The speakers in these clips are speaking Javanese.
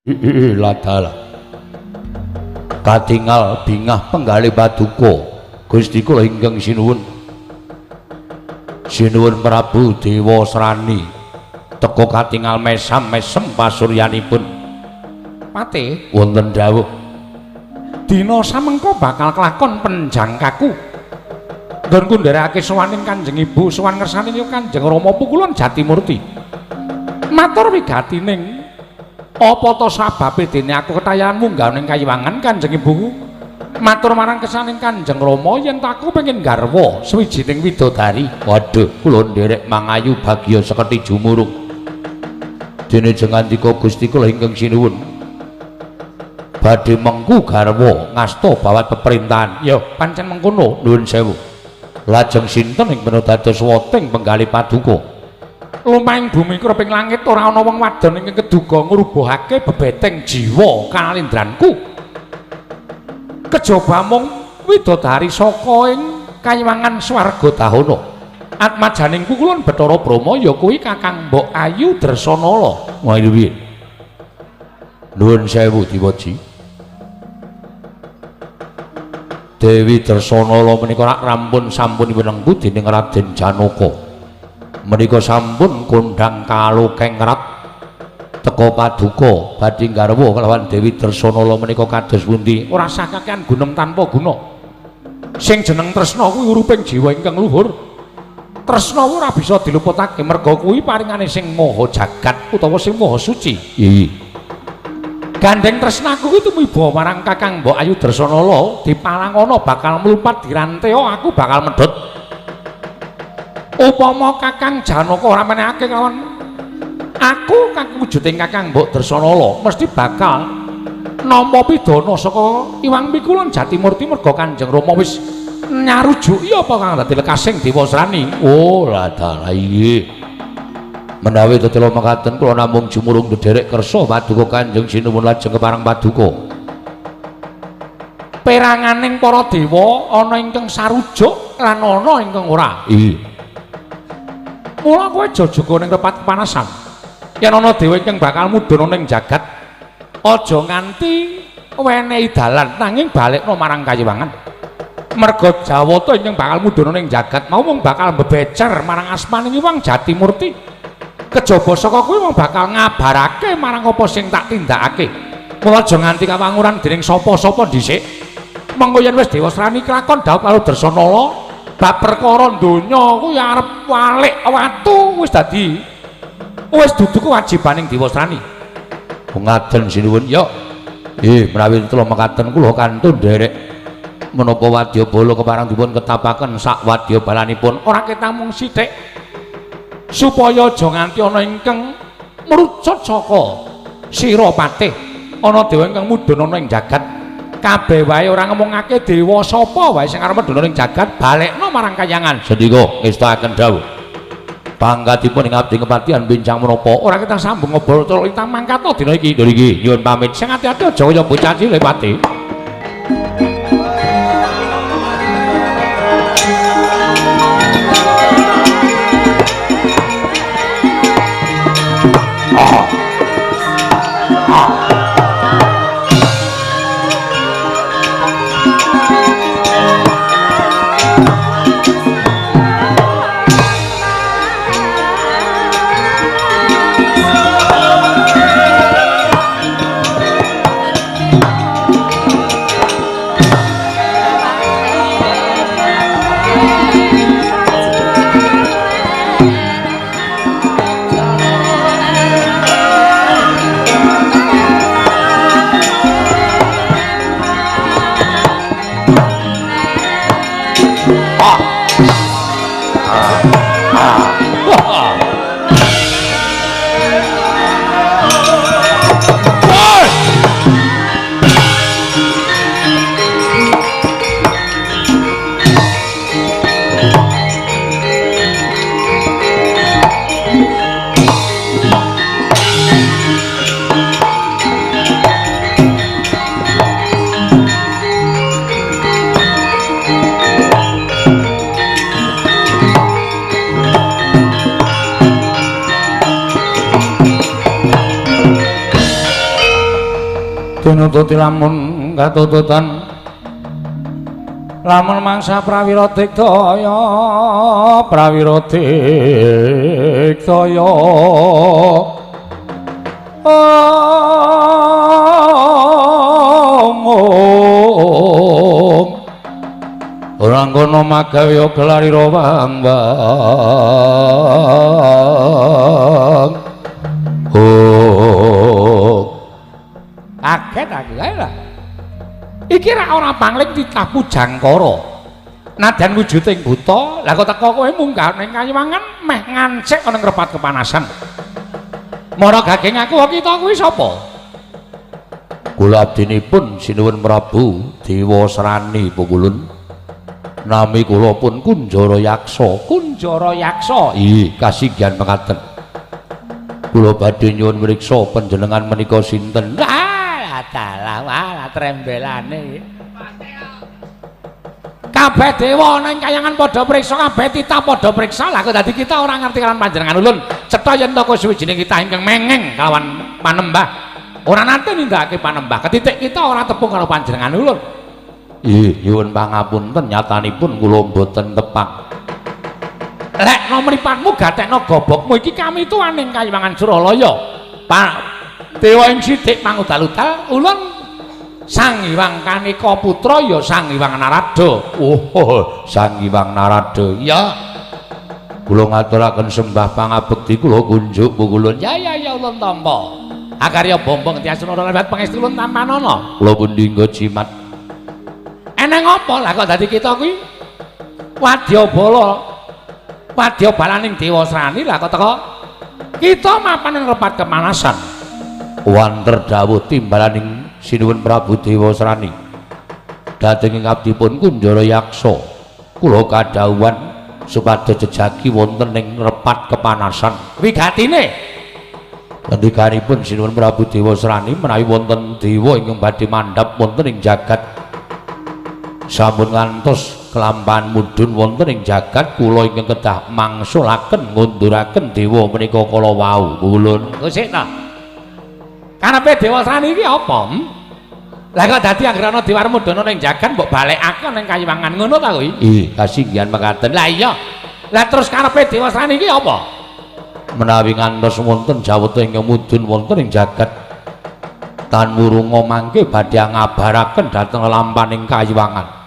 Ladala. Katingal bingah penggalih paduka Gusti kula ingkang sinuwun. Sinuwun Prabu Dewasrani teka katingal mesam-mesem pasuryanipun. Pate wonten dawuh. Dina samengko bakal kelakon penjangkaku. Nggonku nderekake sowaning Kanjeng Ibu, sowan ngersane Kanjeng Rama Pukulun Jatimurti. Matur wigatining apa ta sababe dene aku ketayan munggah ning kayiwangan Kanjeng Ibuku? Matur marang kesaning Kanjeng Rama yen aku pengin garwa sawijining widodari. Waduh, kula nderek mangayu bagya seketi jumurung. Dene jengandika Gusti kula ingkang sinuwun. Badhe mengku garwa ngasta bawat peperintahan. Ya, pancen mengkono. Nuwun sewu. Lajeng sinten ing menawa dados woting penggalih paduka? Lumahing bumi kreping langit ora ana wong wadon ingkang keduga ngrubuhake bebeteng jiwa kalindranku. Kejaba mung widodari saka ing kayiwangan swarga dahana. Atmajaning kukulun Bathara Brahma ya kuwi Kakang Mbok Ayu Dresanala. Wah piye? Nuwun sewu Diwaji. Dewi Dresanala menika rak rampun sampun winengku dening Raden Janaka. Menika sampun kondhang kalokengrat teka paduka badhe garwa kelawan Dewi Dresanala menika kados pundi? Ora sah kakean gunem tanpa guna. Sing jeneng tresna kuwi uruping jiwa ingkang luhur. Tresna ora bisa diluputake merga kuwi paringane sing maha jagat utawa sing maha suci. Iya. Gandeng tresnaku kuwi tumiba marang Kakang Mbok Ayu Dresanala dipalangana bakal mlumpat diranteo aku bakal medhot. Upama Kakang Janaka ora menehake kelawan aku kang wujuding Kakang Mbok Dresanala mesti bakal nampa pidana saka Iwang Pikulun Jatimurti merga Kanjeng Rama wis nyarujuki apa kang dadi lekasing Dewasrani. Oh, ladalah iya. Menawi tetela mekaten kula namung jumurung ndherek kersa paduka Kanjeng Sinuwun lajeng kepareng paduka. Peranganing para dewa ana ingkang sarujuk lan ana ingkang ora. Iya. Mula kowe aja jaga ning tempat kepanasan. Yen ana dewa ingkang bakal mudhun ning jagat, aja nganti wenehi dalan nanging balekno marang kayiwangan. Merga Jawata ingkang bakal mudhun ning jagat mau mung bakal mbebecer marang asmaning Iwang Jatimurti. Kejaba saka kuwi mung bakal ngabarake marang apa sing tak tindakake. Mula aja nganti kawanguran dening sapa-sapa dhisik. Mengko yen wis Dewasrani kelakon dhaup karo Dresanala, bab perkara donya kuwi arep walik watu wis dadi wis dudu kewajibaning Dewasrani. Ngaten sinuwun ya. Menawi tetela mekaten kula kantun nderek menapa wadyabala kepareng dipun ketapaken sak wadyabalanipun ora ketamung sithik supaya aja nganti ana ingkang mrucut saka sira patih. Ana dewa ingkang mudhun ana ing jagat kabeh wae ora ngomongake dewa sapa wae sing arep mudhun ing jagat balekno marang kayangan. Sendika ngestakaken dawuh. Pangkatipun ing abdi kepatihan bincang menapa ora kita sambung ngobrol terus kita mangkat dina iki. Lho iki nyuwun pamit. Sing ati-ati aja kaya bocah cilik pati. Tinututi lamun katututan lamun mangsa prawira digdaya prawira digdaya om ora ngono magawe gelarira wang wang oh kaget aku kae lah. Iki ra ora pangling titah Pujangkara. Nadyan wujuding buta, lah kok teko kowe munggah ning kayiwangan meh ngancik ana ngrepat kepanasan. Mara gageng aku kita kuwi sapa? Kula abdinipun sinuwun Prabu Dewasrani Pukulun. Nami kula pun Kunjara Yaksa. Kunjara Yaksa. Ih, kasinggihan mekaten. Kula badhe nyuwun mriksa panjenengan menika sinten? Dalah walah trembelane. Kabeh dewa ana ing kayangan padha priksa, kabeh titah padha priksa. Lah kok dadi kita ora ngerti kalawan panjenengan ulun. Cetha yen toko suwijining kita ingkang mengeng kalawan panembah. Ora nate nindakake panembah. Ketitik kita ora tepung karo panjenengan ulun. Ih, nyuwun pangapunten nyatanipun kula mboten tepang. Lekno mripatmu gatekno gobokmu iki kami tuaning kayiwangan Suralaya. Pak Dewa ing sithik mangudal-udal ulun Sang Hyang Kanika Putra ya Sang Hyang Narada. Oh, Sang Hyang Narada. Ya. Kula ngaturaken sembah pangabekti kula kunjuk pukulun. Ya ya ya ulun tampa. Akarya bombong tiasuna lebat pangestu ulun tampanana. Kula pundi nggo jimat. Eneng apa lah kok dadi kita kuwi wadyabala wadyabalaning Dewasrani lah kok teko kita mapan ing repat kepanasan. Wanter dawuh timbalaning sinuwun Prabu Dewasrani. Dhateng ing abdipun Kunjara Yaksa, kula kadhawuhan supados jejagi wonten ing repat kepanasan. Wigatine ngendikanipun sinuwun Prabu Dewasrani menawi wonten dewa ingkang badhe mandhap wonten ing jagat sampun ngantos kelampahan mudhun wonten ing jagat kula ingkang kedah mangsulaken ngunduraken dewa menika kala wau. Ulun sik ta. Karepe Dewasrani iki apa? Lah kok dadi anggere ana dewa mudhun ning jagat mbok balekake ning kayiwangan ngono ta kuwi? Ih, kasinggihan mekaten. Lah iya. Lah terus karepe Dewasrani iki apa? Menawi ngantos wonten jawata ingkang mudhun wonten ing jagat tan wurunga mangke badhe ngabaraken dhateng lampaning kayiwangan.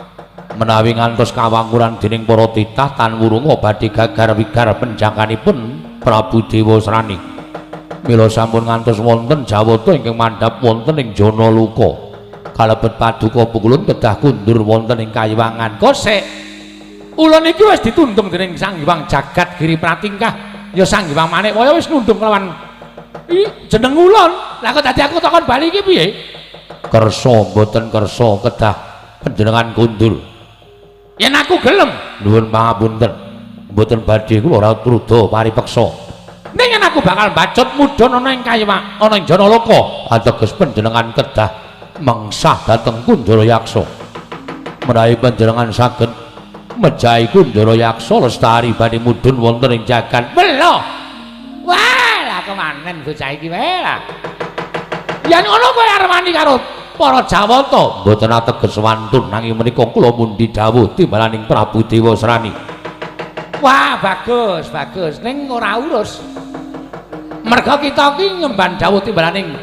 Menawi ngantos kawanguran dening para titah tan wurunga badhe gagar wigar penjangkanipun Prabu Dewasrani. Mila sampun ngantos wonten jawata ingkang mandhap wonten ing Janaluka. Kalebet paduka pukulun kedah kundur wonten ing kayiwangan. Kosek. Ulun iki wis ditundung dening Sang Hyang Jagat Giri Pratingkah. Ya Sang Hyang Manik Waya wis nundung kelawan jeneng ulun. Lah kok dadi aku takon bali iki piye? Kersa mboten kersa kedah panjenengan kundur. Yen aku gelem, nuwun pangapunten. Mboten badhe kula ora truda paripeksa. Ning yen aku bakal bacut mudhun ana ing kayiwang, ana ing Janaloka, ateges panjenengan kedah mengsah dhateng Kunjara Yaksa. Menawi panjenengan saged mejahi Kunjara Yaksa lestari badhe mudhun wonten ing jagat. Welo. Wah, lah kemanen bocah iki wae lah. Yen ngono kowe arep wani karo para Jawata? Mboten ateges wantun nanging menika kula mundi dawuh timbalaning Prabu Dewasrani. Wah, bagus, bagus. Ning ora urus. Merga kita iki ngemban dawuh timbalaning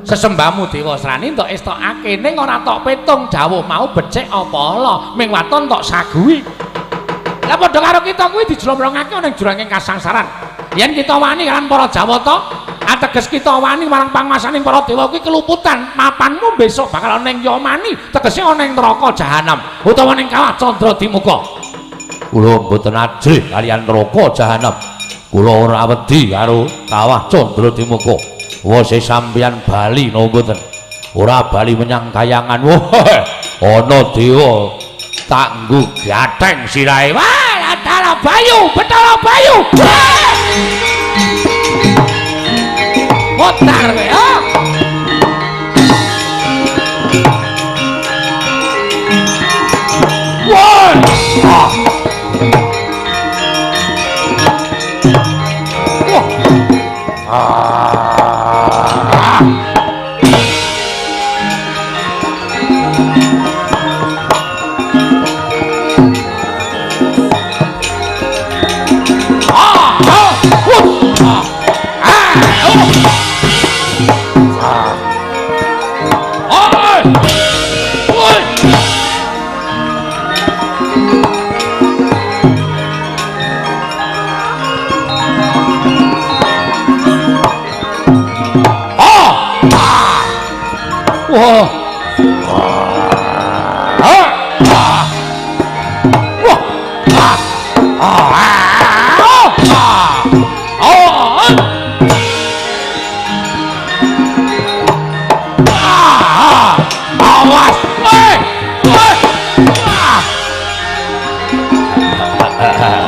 sesembahmu Dewasrani entuk estokake ning ora tok petung dawuh mau becik apa ala ming waton tok saguhi. Lah padha karo kita kuwi dijlomrongake ana ing juranging kasangsaran. Yen kita wani karo para Jawata, ateges kita wani marang panguwasaning para dewa kuwi keluputan. Mapanmu besok bakal ana ing Yamani, tegese ana ing neraka jahanam utawa ning kawah Candra Dimuka. Kula mboten ajrih kaliyan neraka jahanam. Kula ora wedi karo kawah Candra Dimuka. Wose sampeyan bali napa mboten? Ora bali menyang kayangan. Wah, ana dewa tak nggo gatheng sirahe. Wah, Batara Bayu, Batara Bayu. Mutar kowe, ah. Wah. Ah. Wah. Ah. Oi! Oi! Ah! Ah! Wah! Ah! Ah! Wah! Ah! Ah! Ah! Ah! Ah! Awas! Woi! Woi! Ah!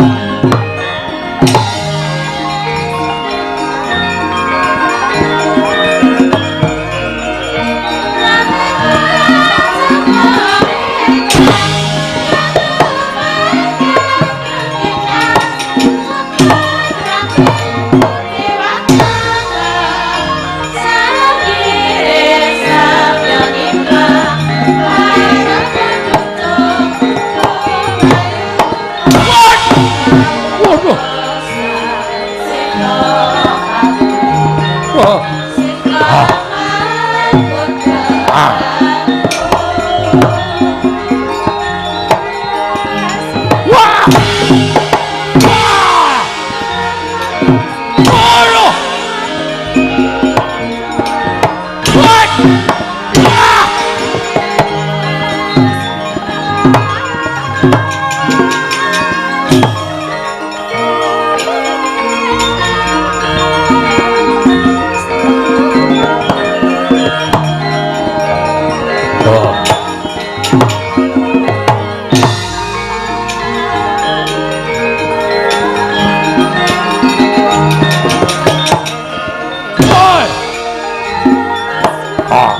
Waduh! Wah! Ah! Ah! Wah! Wah! Aduh! Wah! Ah! Oh. Oi! Ah!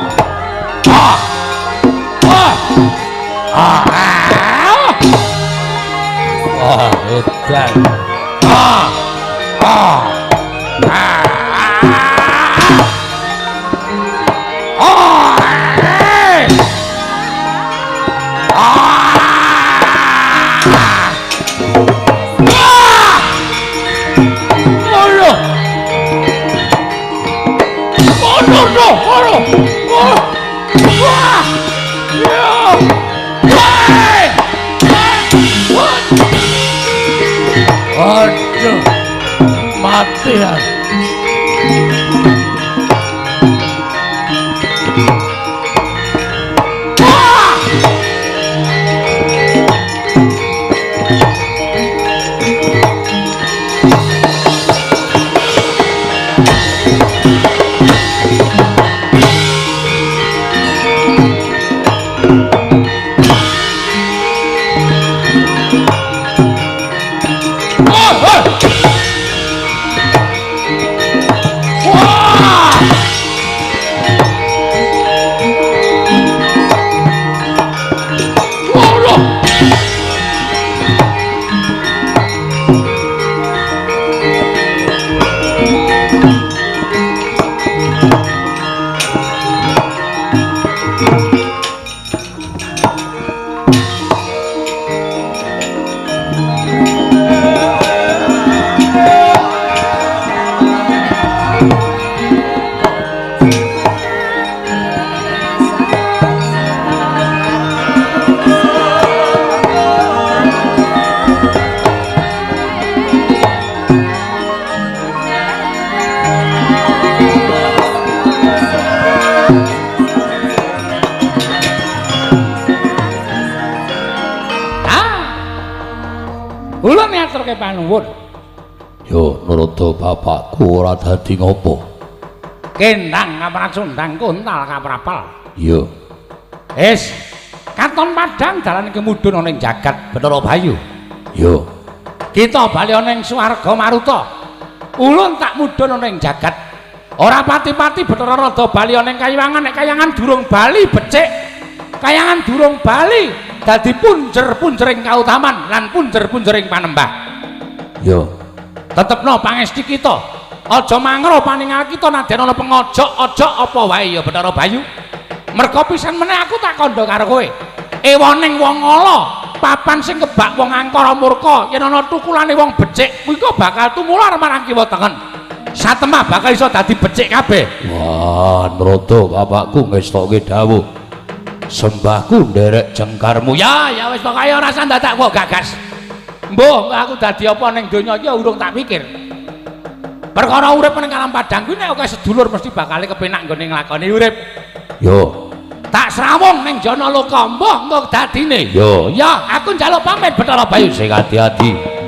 Ah! Ah! Ah! Ah! Edan. Ah! Ah! Ah! Ah! Eh! Ah! Ah! Aduh! Aduh, aduh, aduh. Oh. Wah! Ya. Wah! Wah! Aduh. Mati ya. Wah! Oh, oh. Wah! Waduh! Ah! Ulun ngaturke panuwun. Yo Narada, bapakku ora dadi ngopo. Kendang kapracundang kontal kaprapal. Iya. Wis, katon padhang dalan iki mudhun ana ing jagat Bathara Bayu. Iya. Kita bali ana ing swarga Maruta. Ulun tak mudhun ana ing jagat. Ora pati-pati Bathara Rada bali ana ing kayangan, nek kayangan durung bali becik. Kayangan durung bali dadi punjer-punjering kautaman lan punjer-punjering panembah. Iya. Tetepno pangesti kita. Aja mangro paningal kita nadyan ana pengojok-ojok apa wae ya Bathara Bayu. Merga pisan meneh aku tak kandha karo kowe. Ewoning wong ala, papan sing kebak wong angkara murka, yen ana tukulane wong becik, kuwi kok bakal tumular marang kiwa tengen. Satemah bakal iso dadi becik kabeh. Wah, Nrada bapakku ngestoke dawuh. Sembahku nderek jengkarmu. Ya, ya wis pokoke ora usah dadak kok gagas. Mbuh, aku dadi apa ning donya iki urung tak pikir. Perkara urip ning alam padang kuwi nek akeh sedulur mesti bakal kepenak nggone nglakoni urip. Yo. Tak srawung ning Janaloka, mbuh engko dadine. Yo. Ya, aku njaluk pamit Bathara Bayu. Sing ati-ati.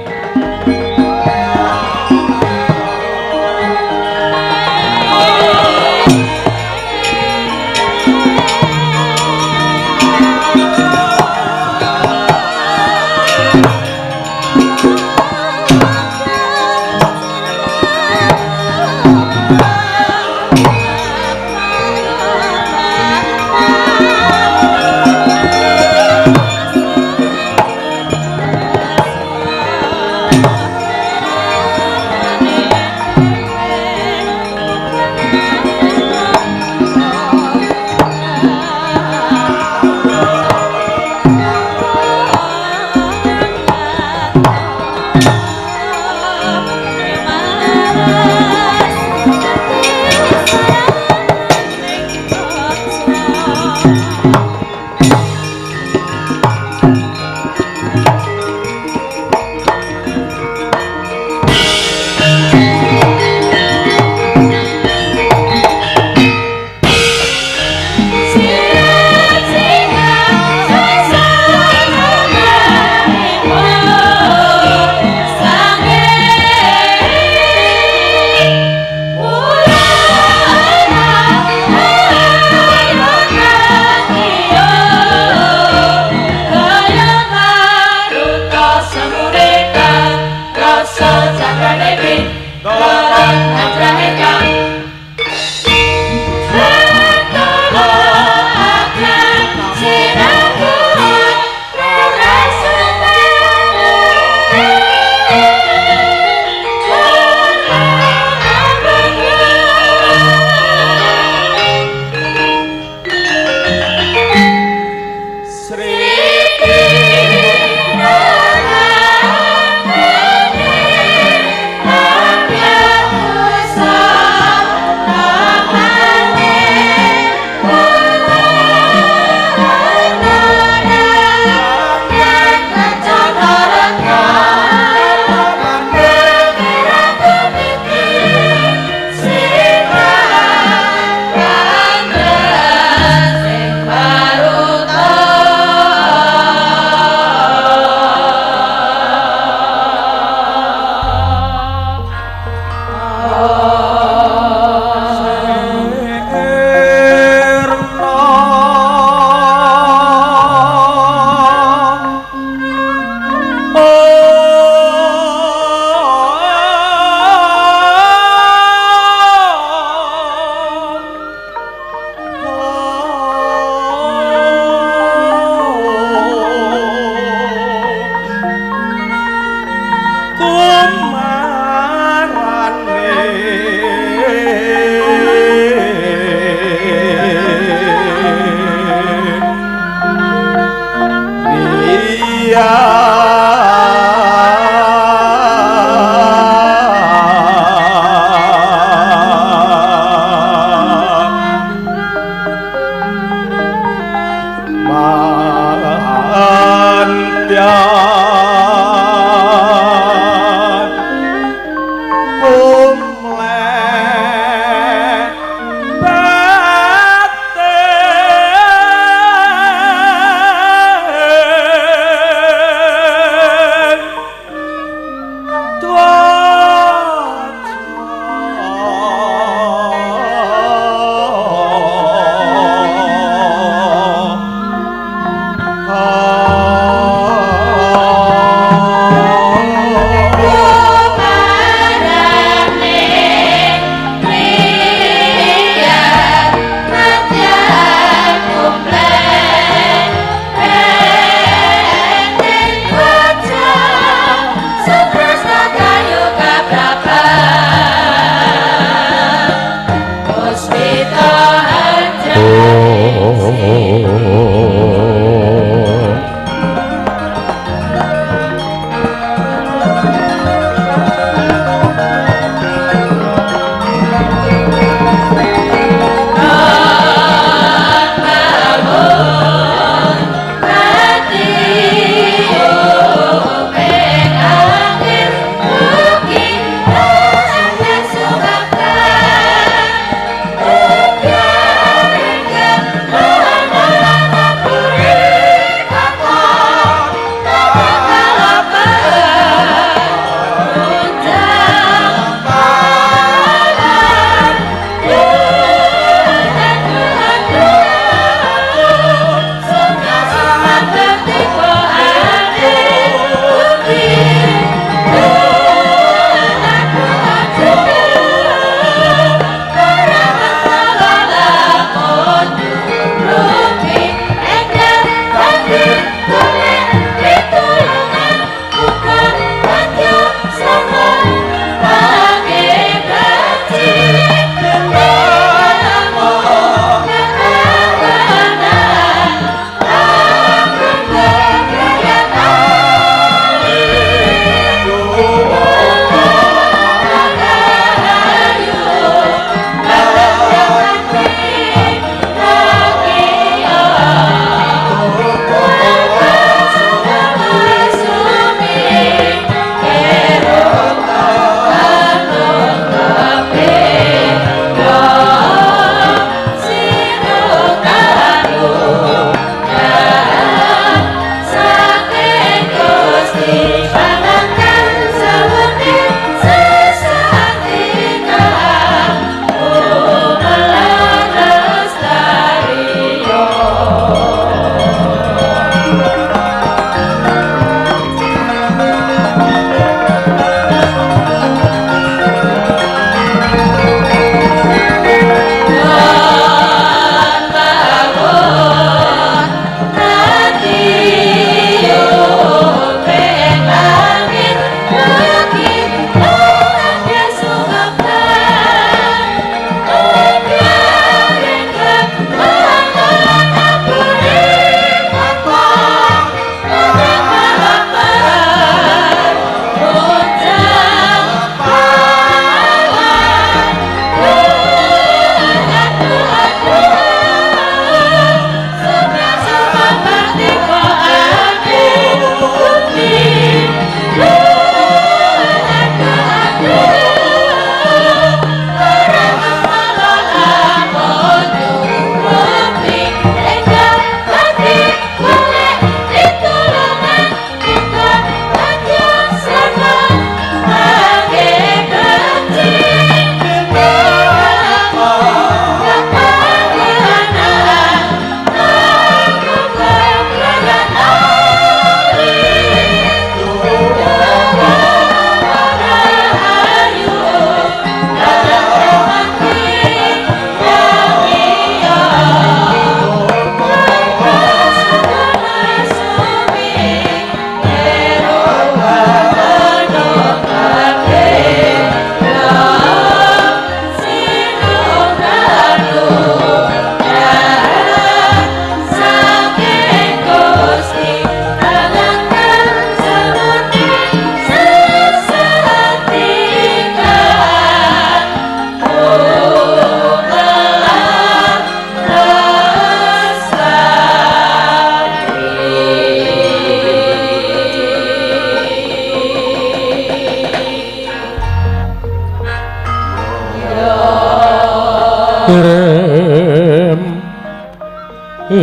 Om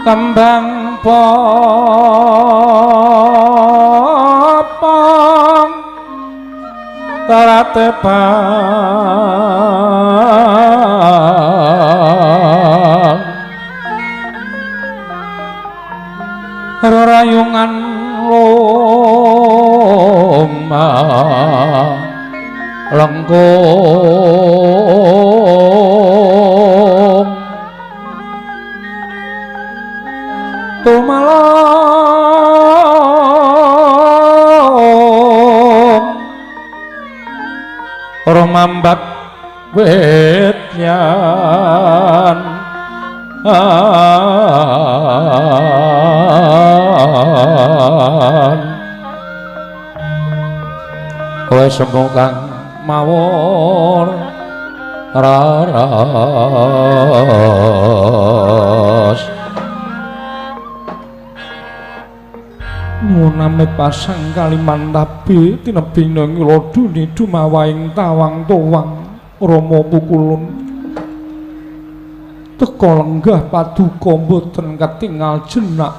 kembang popong teratepan rerayungan loma lengkung tumalong rumambat wetyan kowe sembung kang mawon raras nyuwun pasang Kalimantabi tinebing ngloduni dumawaing tawang towang Rama Pukulun teka lenggah paduka mboten ketingal jenak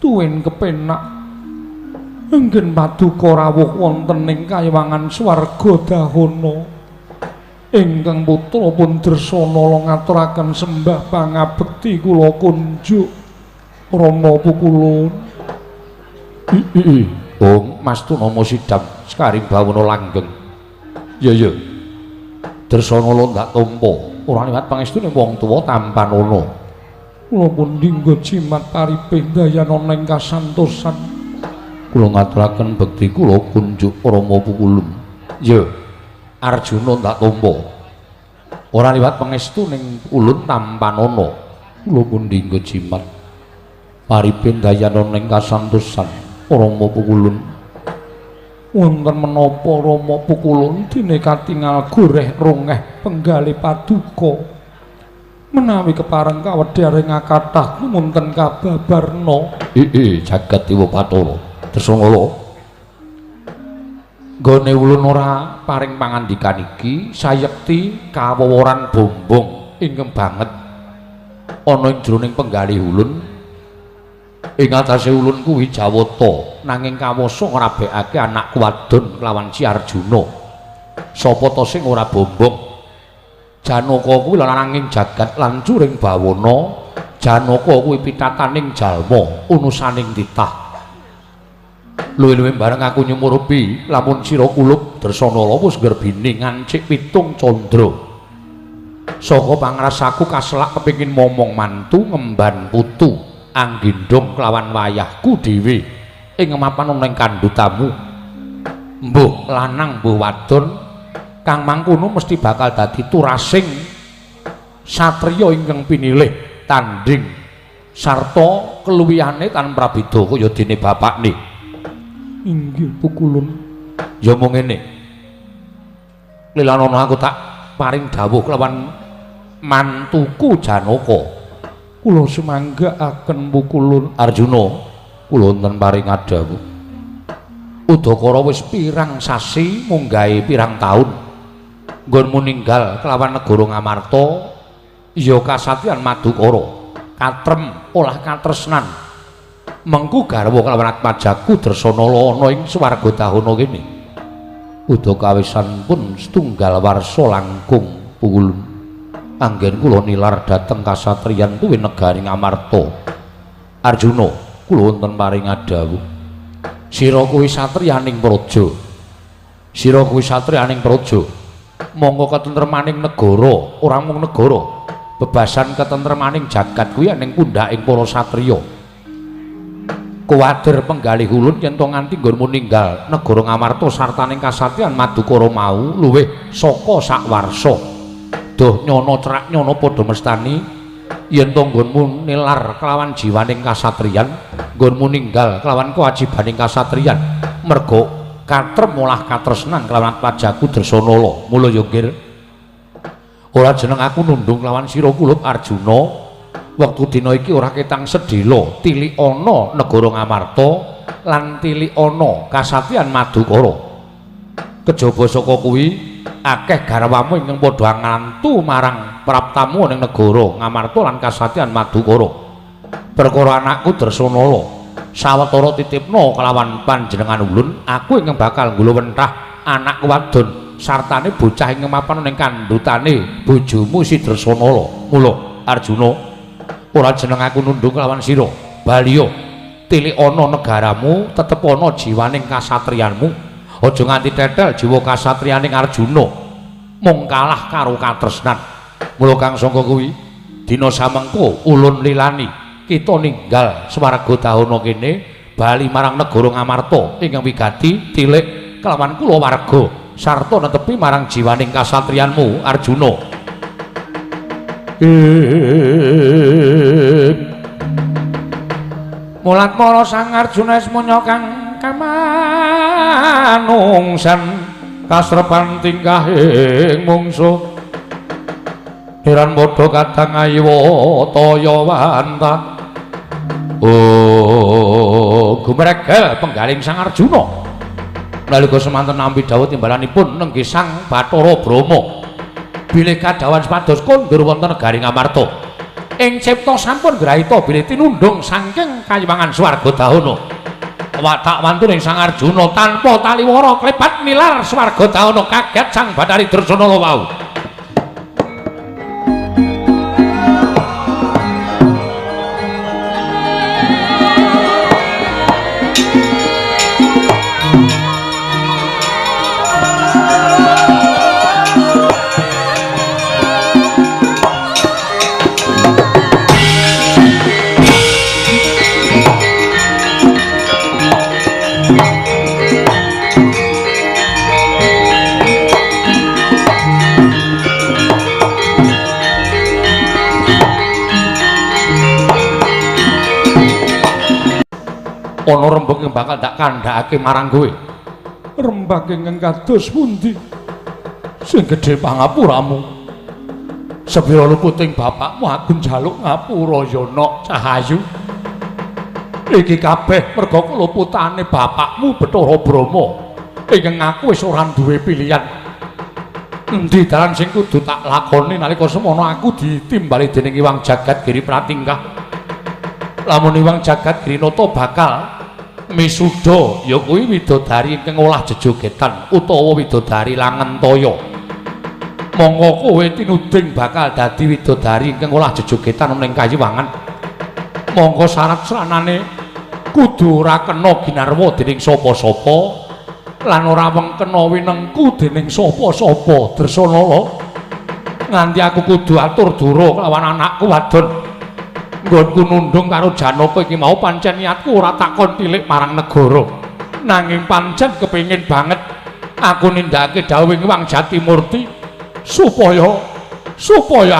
tuwin kepenak enggen paduka rawuh wonten ing kayiwangan swarga dahana ingkang putra pun Dresanala ngaturaken sembah pangabekti kula kunjuk Rama Pukulun. Ong Mas Tunama Sidam sekaring bawana langgeng. Ya ya. Dresanala ndak tampa ora liwat pangestune wong tuwa tampanana. Kula pun dinggo jimat paripih dayana ing kasantosan. Kula ngaturaken bekti kula kunjuk Rama Pukulun. Ya. Arjuna ndak tampa ora liwat pangestuning ulun tampanana. Kula pun dinggo jimat paripih dayana ing kasantosan. Rama Pukulun. Wonten menapa Rama Pukulun dene katingal goreh rongeh penggalih paduka menawi kepareng kawedhar ing kathah wonten kababarna. Jagat Dewa Bathara Dresanala nggone ulun ora paring pangandikan iki sayekti kawoworan bombong ingkang banget ana ing jroning penggalih ulun. Ing atase ulun kuwi Jawata nanging kawasa ngrabekake anakku wadon kelawan Si Arjuna. Sapa ta sing ora bombong? Janaka kuwi lananging jagat lan curing bawana. Janaka kuwi pitataning jalma unusaning titah. Luwih-luwih bareng aku nyumurupi lamun sira kulup Dresanala wis nggerbini ngancik pitung candra. Saka pangrasaku kaselak kepengin momong mantu ngemban putu anggendong kelawan wayahku dhewe ing mapan ana ing kandhutamu. Mbuh lanang mbuh wadon kang mangkono mesti bakal dadi turasing satriya ingkang pinilih tanding sarta keluwihane tan prabeda kaya dene bapakne. Inggih Pukulun. Ya mung ngene lilanono aku tak paring dawuh kelawan mantuku Janaka. Kula sumanggaaken Pukulun. Arjuna, kula wonten paring dawuh. Udakara wis pirang sasi munggahe pirang taun nggonmu ninggal kelawan negara Ngamarta ya kasatriyan Madukara katrem olah katresnan mengku garwa kelawan atmajaku Dresanala ana ing swarga dahana kene. Udakawisan pun setunggal warsa langkung Pukulun. Anggen kula nilar dhateng kasatriyan kuwi negari Ngamarta. Arjuna, kula wonten paring dawuh. Sira kuwi satriyaning praja. Sira kuwi satriyaning praja. Monggo ketentremaning negara, ora mung negara, bebasan ketentremaning jagat kuwi ning pundhaking para satriya. Kuwatir penggalih ulun yen to nganti nggonmu ninggal negara Ngamarta sartaning kasatriyan Madukara mau luwih saka sakwarsa. Duh nyono cerak nyono padha mestani yen to nggonmu nilar kelawan jiwaning kasatriyan, nggonmu ninggal kelawan kewajibaning kasatriyan, merga katrem olah katresnan kelawan pajaku Dresanala. Mula ya nggir Ora jeneng aku nundung lawan sira kulup Arjuna. Wektu dina iki ora ketang sedhela tilik ana negara Ngamarta lan tilik ana kasatyan Madukara. Kejaba saka kuwi akeh garwamu ingkang padha ngantu marang praptamu ning negara Ngamarta lan kasatyan Madukara. Perkara anakku Dresanala sawetara titipna kelawan panjenengan ulun, aku ingkang bakal nggulawentah anakku wadon sartane bocah ingkang mapan ning kandhutane bojomu si Dresanala. Mula Arjuna, ora jeneng aku nundung kelawan sira. Baliya tilik ana negaramu, tetep ana jiwaning kasatriyanmu. Aja nganti tetel jiwa kasatriyaning Arjuna mung kalah karo katresnan. Mula kang sangka kuwi dina samengko ulun lilani kita ninggal swarga dahana kene bali marang negara Ngamarta ingkang wigati tilik kelawan kulawarga sarta netepi marang jiwaning kasatriyanmu Arjuna. Mulat mara Sang Arjuna ismunya kang kamanungsan kasrepan tingkahing mungsuh heran padha kadang ayiwa taya wanta. Oh, gumregel penggaling Sang Arjuna nalika semanten nampi dawuh timbalanipun nenggih Sang Bathara Brahma bilih kadhawan supados kondur wonten negari Ngamarta. Ing cipta sampun grahita bilih tinundhung saking kayiwangan swarga dahana. Watak wantuning Sang Arjuna tanpa taliwara klebat nilar swarga dahana kaget Sang Bathari Dresanala wau. Ana rembug ingkang bakal ndak kandhakake marang kowe. Rembag ingkang kados pundi? Sing gedhe pangapuramu. Sepira luputing bapakmu aku njaluk ngapura ya nok Cahayu. Iki kabeh merga keluputane bapakmu Bathara Brahma. Ingkang aku wis ora duwe pilihan. Endi dalan sing kudu tak lakoni nalika semono aku ditimbali dening Iwang Jagat Giri Pratingkah. Lamun Iwang Jagat Girinata bakal misuda ya kuwi widodari ingkang olah jejogetan utawa widodari Langentaya. Monggo kowe tinuding bakal dadi widodari ingkang olah jejogetan ning kayiwangan. Monggo syarat sranane kudu ora kena ginarwa dening sapa-sapa lan ora wengkena winengku dening sapa-sapa. Dresanala, nganti aku kudu atur dura kelawan anakku wadon. Nggonku nundung karo Janaka iki mau pancen niatku ora takon tilik marang negara. Nanging pancen kepengin banget aku nindakake dawuhing Wang Jatimurti supaya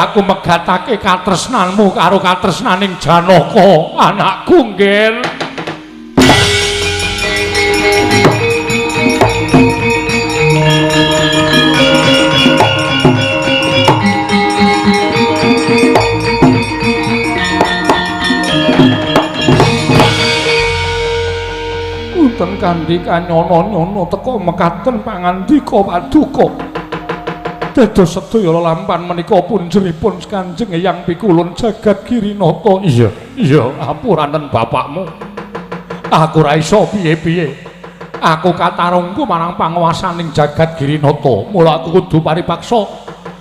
aku megatake katresnanmu karo katresnaning Janaka anakku nggih. Wonten kanthi kanyono-nyono teka mekaten pangandika paduka. Dados sedaya lelampan menika punjeripun Kanjeng Eyang Pikulun Jagat Girinata. Iya, iya, apuranen bapakmu. Aku ora iso piye-piye. Aku katarungku marang panguwasaning Jagat Girinata. Mula aku kudu paripaksa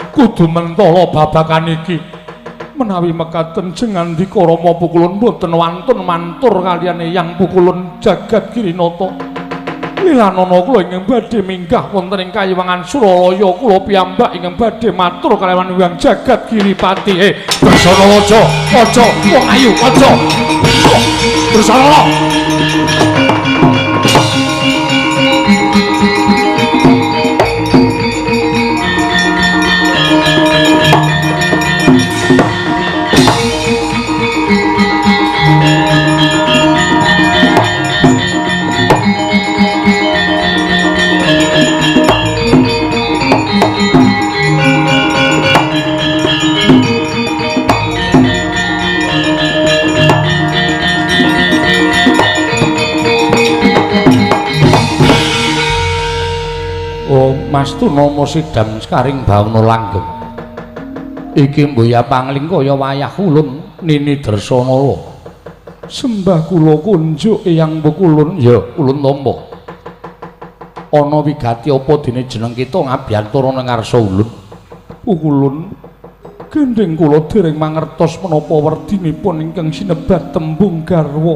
kudu mentala babagan iki. Menawi mekaten jengandika Rama Pukulun mboten wantun mantur kaliyan Eyang Pukulun Jagat Girinata. Lilanana kula ingkang badhe minggah wonten ing kayiwangan Suralaya kula piyambak ingkang badhe matur kalawan Hyang Jagat Giripati. Dresanala aja, aja wong ayu, aja. Dresanala. Pangastu nama sidam sekaring bawana langgeng. Iki mboya pangling kaya wayah ulun Nini Dresanala. Sembah kula kunjuk Eyang Pukulun. Ya, ulun tampa. Ana wigati apa dene jeneng kita ngabiyantara nang ngarsa ulun? Pukulun, gendhing kula dereng mangertos menapa werdinipun ingkang sinebat tembung garwa.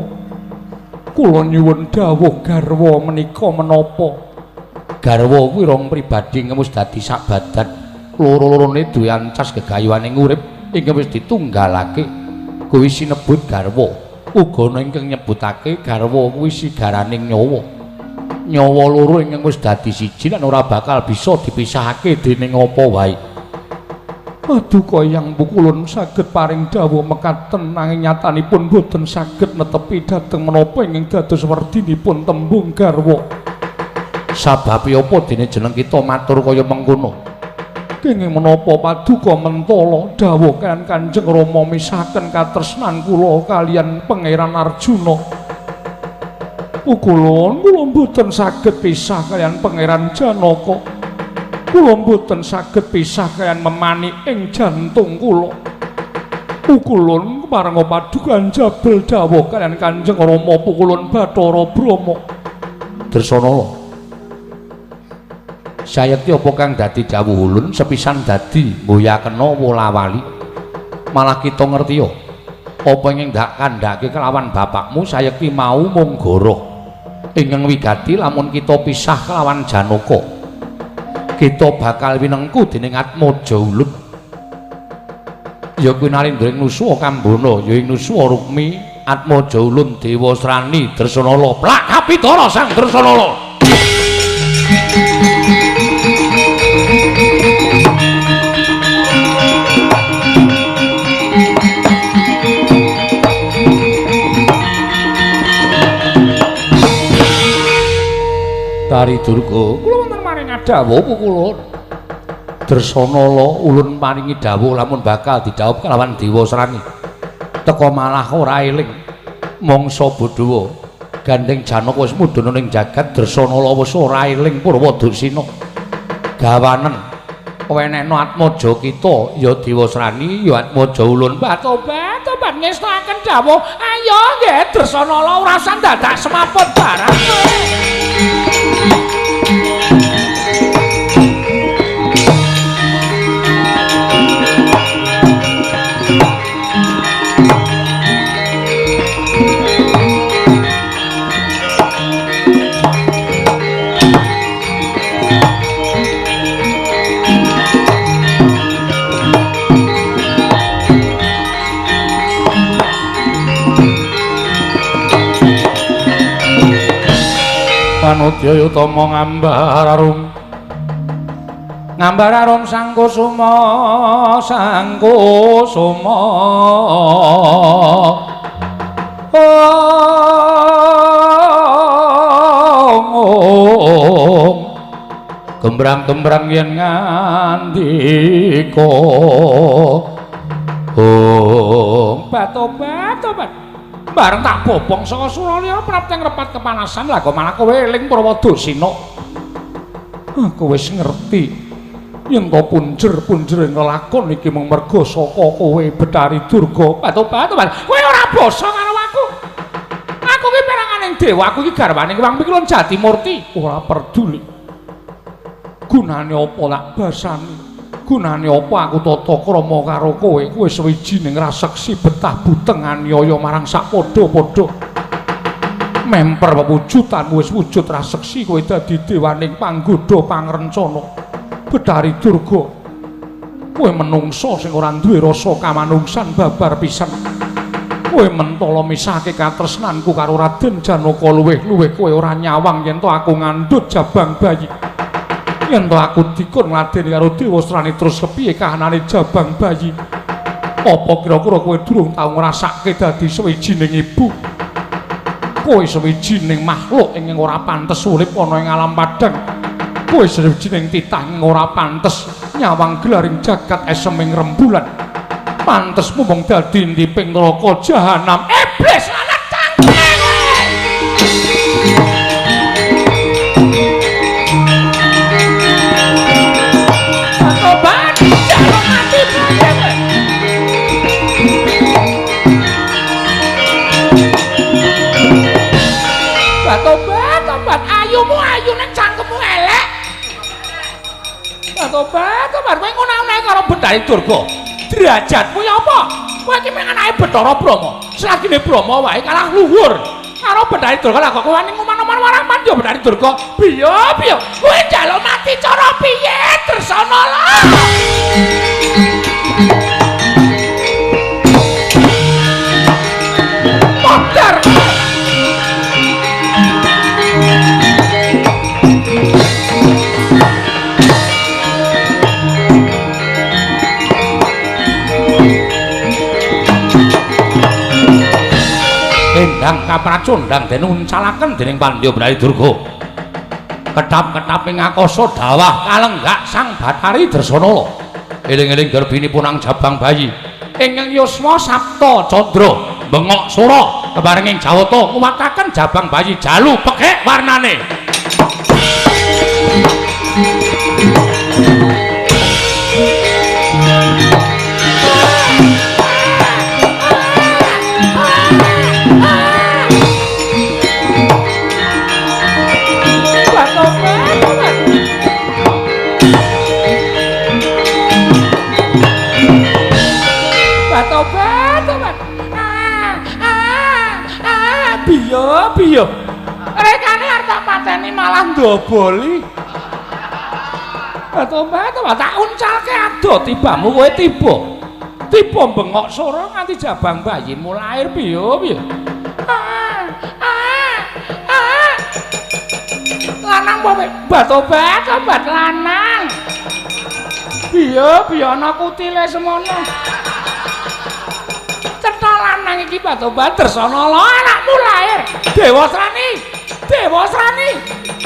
Kula nyuwun dawuh garwa menika menapa? Garwa kuwi rong pribadi ingkang wis dadi sak badan. Loro-lorone duwe ancas gegayuhaning urip ingkang wis ditunggalake. Kuwi sinebut garwa. Uga ana ingkang nyebutake garwa kuwi sigaraning nyawa. Nyawa loro ingkang wis dadi siji lan ora bakal bisa dipisahake dening apa wae. Paduka Eyang Pukulun saged paring dawuh mekaten nanging nyatanipun boten saged netepi dhateng menapa ingkang dados werdinipun tembung garwa. Sababe apa dene jeneng kita matur kaya mengkono? Kenging menapa paduka mentala dawuh kaliyan Kanjeng Rama misahaken katresnan kula kaliyan Pangeran Arjuna. Pukulun, kula mboten saged pisah kaliyan Pangeran Janaka. Kula mboten saged pisah kaliyan memani ing jantung kula. Pukulun keparenga paduka njabel dawuh kaliyan Kanjeng Rama Pukulun Bathara Brahma. Dresanala, sayekti apa kang dadi dawuh ulun sepisan dadi mboyakena wola-wali. Malah kita ngerti ya apa ingkang ndak kandhake kelawan bapakmu sayekti mau mung goroh. Ingkang wigati lamun kita pisah kelawan Janaka, kita bakal winengku dening Atmaja ulun. Ya kuwi nalindra ing nusuwa Kambana, ya ing nusuwa Rukmi, Atmaja ulun Dewasrani Dresanala. Plak kapitara Sang Dresanala. Tari Durga, kula wonten maring dawuh Pukulun. Dresanala ulun paringi dawuh lamun bakal didhawuh kelawan Dewasrani. Teka malah ora eling mangsa bodhowa. Gandeng Janaka wis mudhun ning jagat, Dresanala wis ora eling Purwa Dursina. Gawanen wenehno atmaja kita ya Dewasrani ya Atmaja ulun. Tobat tobat ngestoaken dawuh. Ayo nggih Dresanala ora usah dadak semaput barang kowe. Panudya utama ngambar arum, ngambar arum sangkusuma, sangkusuma. Om gembrang-gembrang yen ngandika. Om batobat tobat. Bareng tak bobong saka Suralaya prapteng repat kepanasan lah kok malah kowe eling Purwadasina. Aku wis ngerti yen to punjer-punjering lelakon iki mung merga saka kowe Bathari Durga. Batobat tobat. Kowe ora basa karo aku. Aku ki peranganing dewa, aku iki garwane Wang Pikulun Jatimurti. Ora peduli. Gunane apa lak basani? Gunane apa aku tata krama karo kowe? Kowe sawijining raseksi betah buteng aniaya marang sak padha-padha. Memper pewujudanmu wis wujud raseksi, kowe dadi dewaning panggodha pangrencana. Bathari Durga, kowe menungsa sing ora duwe rasa kamanungsan babar pisan. Kowe mentala misahke katresnanku karo Raden Janaka luwih-luwih kowe ora nyawang yen to aku ngandhut jabang bayi. Yen to aku dikon ngladeni karo Dewasrani terus kepiye kahanane jabang bayi? Apa kira-kira kowe durung tau ngrasake dadi sawijining ibu? Kowe sawijining makhluk ingkang ora pantes urip ana ing alam padhang. Kowe sawijining titah ingkang ora pantes nyawang gelaring jagat eseming rembulan. Pantes mung dadi intiping neraka jahanam. Iblis lanang cangkeme. Bathari Durga. Derajatmu ya apa? Kowe iki mung anake Bathara Brahma. Selagine Brahma wae kalah luhur karo Bathari Durga. Lah kok kowe wani ngoman-oman marang Pandya Bathari Durga? Piye piye? Kowe njaluk mati cara piye Dresanala? Modar. Endang kapracondang den uncalaken dening Pandya Bathari Durga. Ketap-ketap ing akasa dawah kalenggak Sang Bathari Dresanala. Eling-eling garbinipun ang jabang bayi ingkang yuswa Sapta Candra bengok sura kebarenging Jawata nguwataken jabang bayi jalu pekek warnane. Piye? Rekane arep tak pateni malah ndoboli. Batu-batu tak uncalke ado tibamu kowe tiba. Tiba bengok sora nganti jabang bayimu lahir piye piye? Lanang apa batu-batu bat lanang. Piye piye ana kutile semono. Cetha lanang iki batu-batu Dresanala anakmu lahir. Dewasrani, Dewasrani.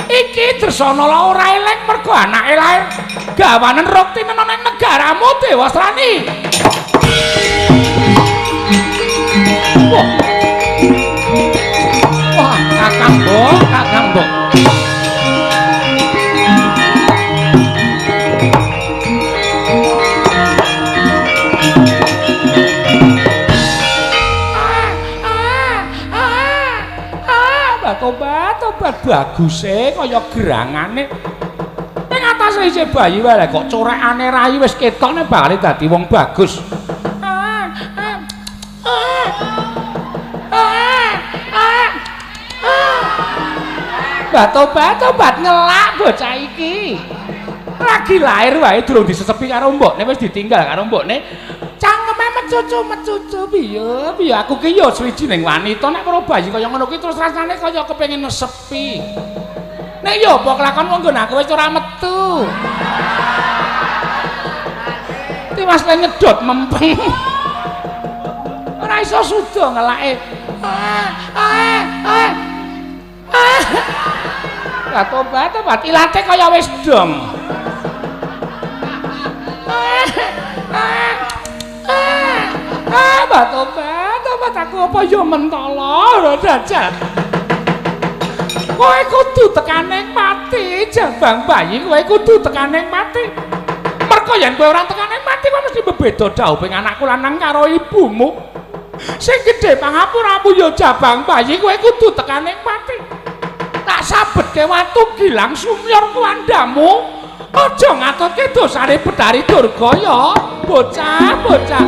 Iki Dresanala ora eling mergo anake lahir. Gawanen rukti nang negaramu Dewasrani. Wah. Wah, Kakang Mbok, Kakang Mbok. Tobat-tobat baguse kaya gerangane. Ning atase isih bayi wae kok corekane rai wis ketok nek bakal dadi wong bagus. Tobat-tobat ngelak bocah iki. Lagi lahir wae durung disesepi karo mbokne wis ditinggal karo mbokne. Cangkeme mecucu-mecucu piye piye aku ki ya suwijining wanita nek weruh bayi kaya ngono ki terus rasane kaya kepengin nesepi. Nek ya apa kelakon wong nggon aku wis ora metu. Tiwas le nyedot mempeng. Ora iso suda ngelake. Tobat-tobat ilate kaya wis dong. Tobat-tobat aku apa ya mentala dajal. Kowe kudu tekane mati jabang bayi, kowe kudu tekane mati. Mergo yen kowe ora tekane mati kowe mesti bebeda dhawuhing anakku lanang karo ibumu. Sing gedhe pangapuramu ya jabang bayi, kowe kudu tekane mati. Tak sabetke watu gilang sumyor kuwandamu. Aja ngatutke dosane Bathari Durga ya, bocah-bocah.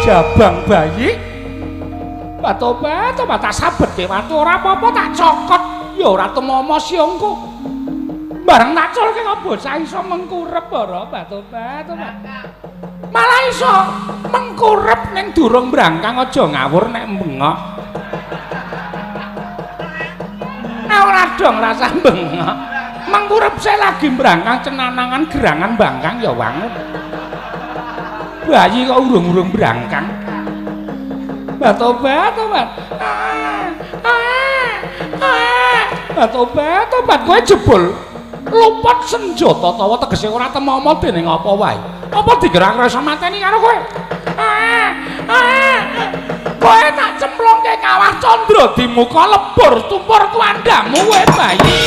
Jabang bayi batobat tak sabetke watu ora apa-apa tak cokot ya ora tumomo siongku bareng tak culke kok bocah iso mengkurep ora batobat malah iso mengkurep ning durung brangkang aja ngawur nek bengok nek ora dong rasah bengok mengkurep saya lagi brangkang cenanangan gerangan bangkang ya wangun. Bayi kok urung-urung brangkang. Tobat, tobat. Tobat, tobat kowe jebul lompat senjata tawa tegese ora temama dening apa wae. Apa digerak rasa mateni karo kowe? Kowe tak cemplungke kawah candra di muka lebur tumpur kuandamu kowe bayi.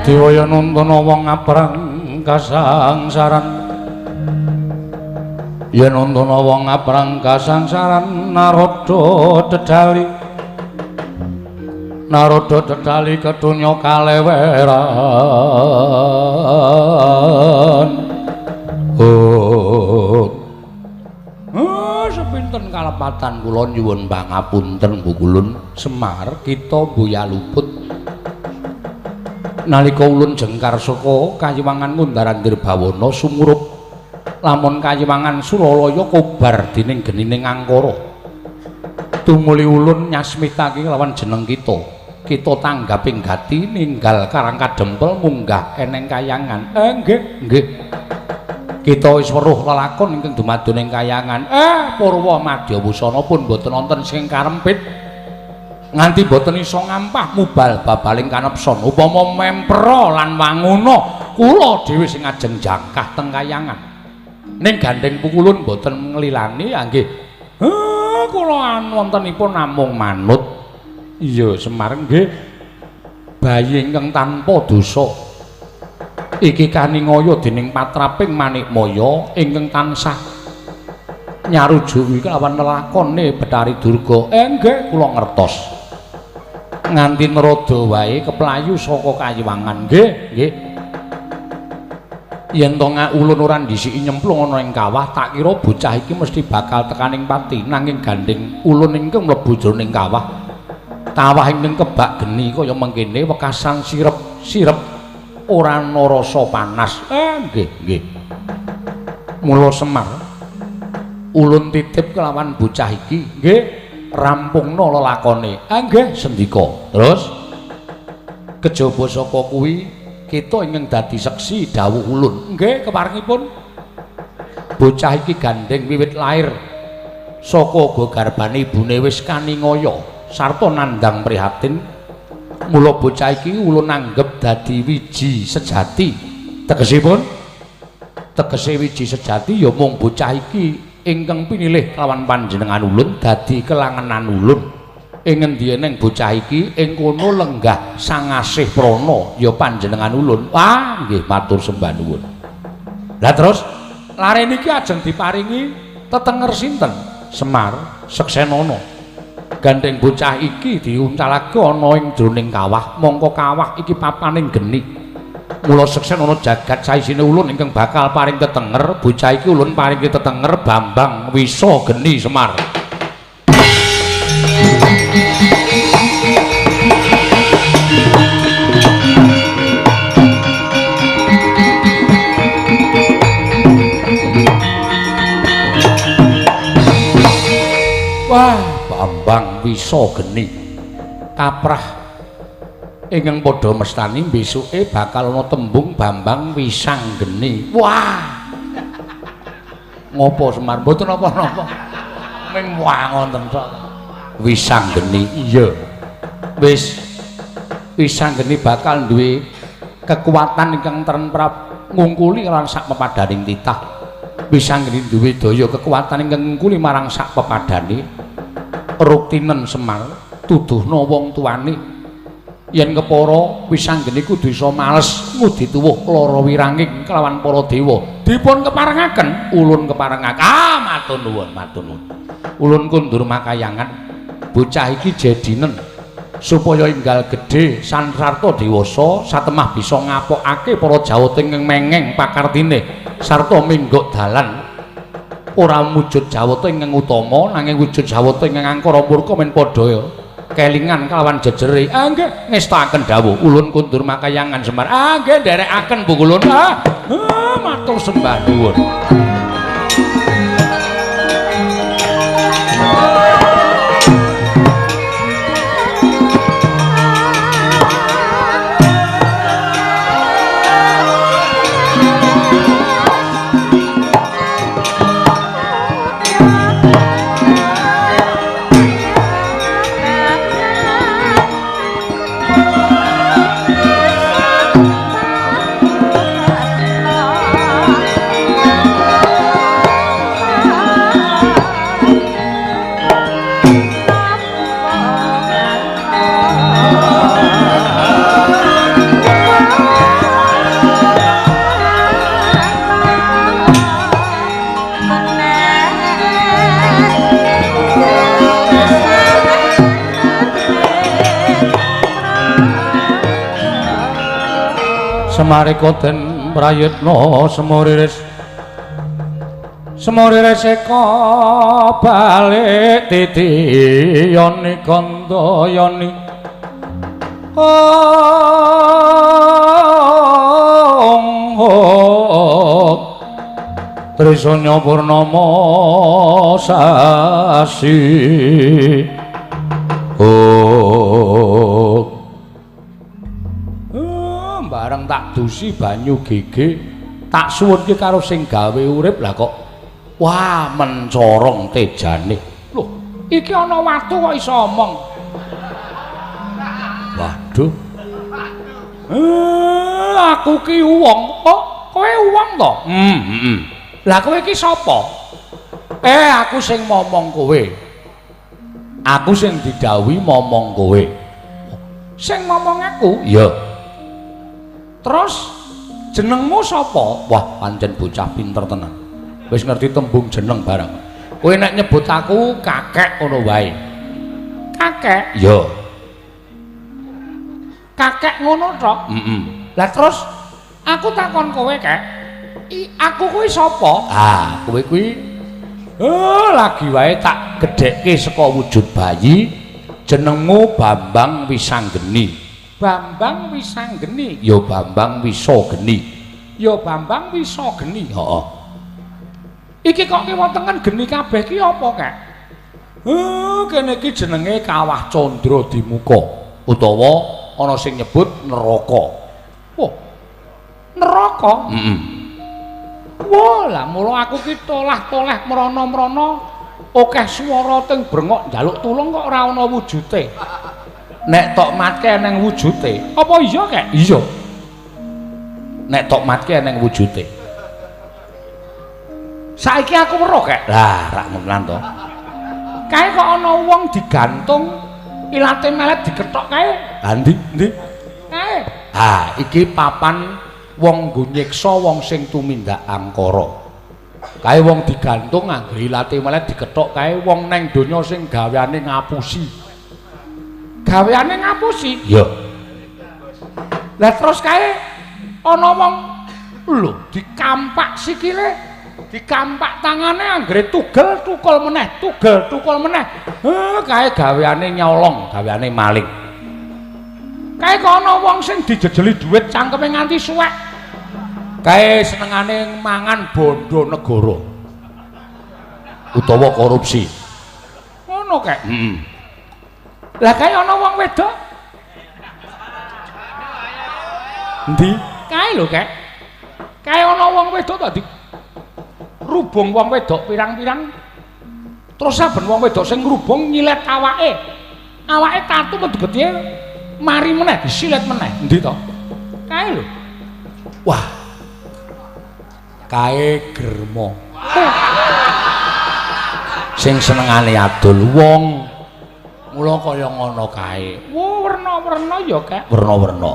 Dewaya nuntuna wong aprang kasangsaran, yen nuntuna wong aprang kasangsaran, naroda dedali, naroda dedali kedonya kaleweran. Oh, sepinten kalepatan kula nyuwun pangapunten Bukulun Semar, kita buya luput. Nalika ulun jengkar saka kayiwangan Kundaran Dirbawana sumurup lamun kayiwangan Suralaya kobar dening genining angkara. Tumuli ulun nyasmitake lawan jeneng kita. Kita tanggaping gati ninggal Karang Kadempel munggah eneng kayangan. Nggih, nggih. Kita wis weruh lelakon ingkang dumadon ing kayangan. Purwa Madya Wusana pun boten wonten sing karempit. Nganti boten iso ngampah mubal babaling kanepson upama mempera lan wanguna kula dhewe sing ajeng jangkah teng kayangan. Ning gandeng pukulun boten nglilani nggih. Kula wontenipun namung manut. Iya Semar nggih. Bayi ingkang tanpa dosa iki kaningaya dening patraping Manikmaya ingkang tansah nyarujuki kelawan lelakone Bathari Durga. Nggih kula ngertos. Nganti naroda wae keplayu saka kayiwangan. Nggih, nggih. Yen to ulun ora ndhisiki nyemplung ana ing kawah, tak kira bocah iki mesti bakal tekaning pati. Nanging gandeng ulun ingkang mlebu jroning kawah. Kawah ingkang kebak geni kaya mengkene wekasan sirep-sirep ora ana rasa panas. Nggih, nggih. Mula Semar ulun titip kelawan bocah iki, nggih. Rampungna lelakone. Nggih, sendika. Terus kejaba saka kuwi kita ingkang dadi seksi dawuh ulun. Nggih, keparengipun bocah iki gandeng wiwit lair saka garbane ibune wis kaningaya sarta nandhang prihatin. Mula bocah iki ulun anggep dadi wiji sejati. Tegesipun tegese wiji sejati ya mung bocah iki ingkang pinilih kelawan panjenengan ulun dadi kelangenan ulun. Ing ngendi eneng bocah iki ing kono lenggah Sang Asih Prana ya panjenengan ulun. Wah, nggih matur sembah nuwun. Lah terus lare niki ajeng diparingi tetenger sinten? Semar Seksenana. Gandeng bocah iki diuncalake ana ing jroning kawah, mongko kawah iki papaning geni. Mula Seksenana jagat saisine ulun ingkang bakal paring tetenger, bocah iki ulun paringi tetenger Bambang Wisa Geni Semar. Wah, Bambang Wisa Geni kaprah ingkang padha mestani besuke bakal ana tembung Bambang Wisang Geni. Wah. Ngopo Semar? Mboten napa-napa. Ming wah ngoten tok. Wisang Geni. Iya. Wis Wisang Geni bakal duwe kekuatan ingkang trenprap ngungkuli lan sak pepadaning titah. Wisang Geni duwe daya kekuatan ingkang ngungkuli marang sak pepadane. Ruktinen Semar tuduhna wong tuane yen kepara Wisang Geni kudu iso males ngudi tuwuh lara wiranging kelawan para dewa. Dipun keparengaken, ulun keparengaken. Ah, matur nuwun, matur nuwun. Ulun kundur makayangan. Bocah iki jedinen supaya enggal gedhe sansarta dewasa satemah bisa ngapokake para jawata ingkang mengeng pakartine sarta minggok dalan. Ora wujud jawata ingkang utama nanging wujud jawata ingkang angkara murka men padha kelingan kelawan jejere. Ah nggih ngestakaken dawuh ulun kundur makayangan Semar. Ah nggih nderekaken Bu Kulun. Ah matur sembah nuwun. Semarika den prayitna semuriris semuriris eka balik titiyani kandayani ong hok trisanya purnama sasi oh bareng tak dusi banyu gege tak suwunke karo sing gawe urip lah kok wah mencorong tejane. Lho iki ana watu kok iso omong. Waduh, aku ki wong. Oh kowe wong to? Lah kowe iki sapa? Aku sing momong kowe. Aku sing didhawuhi momong kowe. Sing momong aku? Iya. Terus jenengmu sapa? Wah, pancen bocah pinter tenan. Wis ngerti tembung jeneng barang. Kowe nek nyebut aku kakek ngono wae. Kakek? Iya. Kakek ngono tok? Heeh. Lah terus aku takon kowe, Kek. Aku kuwi sapa? Ah, kowe kuwi lagi wae tak gedhekke saka wujud bayi, jenengmu Bambang Wisanggeni. Bambang Wisanggeni? Ya Bambang Wisageni. Ya Bambang Wisageni. Heeh. Iki kok kiwa tengen geni kabeh ki apa, Kek? Kene iki jenenge Kawah Candra Dimuka utawa ana sing nyebut neraka. Wah. Neraka? Heeh. Wah, lah mula aku ki tolah-toleh mrana-mrana akeh swara teng brengok njaluk tulung kok ora ana wujute. Nek tok matke eneng wujute. Apa iya, Kek? Iya. Nek tok matke eneng wujute. Saiki aku weruh, Kek. Lah, rak ngono to. Kae kok ana wong digantung Ilate melet dikethok kae. Ha ndi? Ndi? Kae. Ha, iki papan wong nggo nyiksa wong sing tumindak angkara. Kae wong digantung nganggo ilate melet dikethok kae wong neng donya sing gaweane ngapusi. Gaweane ngapusi? Iya. Lah terus kae ana wong lho dikampak sikile, dikampak tangane anggere tugel tukul meneh, tugel tukul meneh. Heh, kae gaweane nyolong, gaweane maling. Kae kok ana wong sing dijejeli dhuwit cangkeme nganti suwek. Kae senengane mangan bondo negara utawa korupsi. Ngono kae. Heeh. Lah kae ana wong wedok. Endi? Kae lho, Kek. Kae ana wong wedok ta rubung wong wedok pirang-pirang. Terus saben wong wedok sing ngrubung nyilet awake. Awake tatu metu getihe mari meneh disilet meneh. Endi to? Kae lho. Wah. Kae germo. Sing senengane adol wong. Mula kaya ngono kae. Wah, werna-werna ya, Kek. Werna-werna.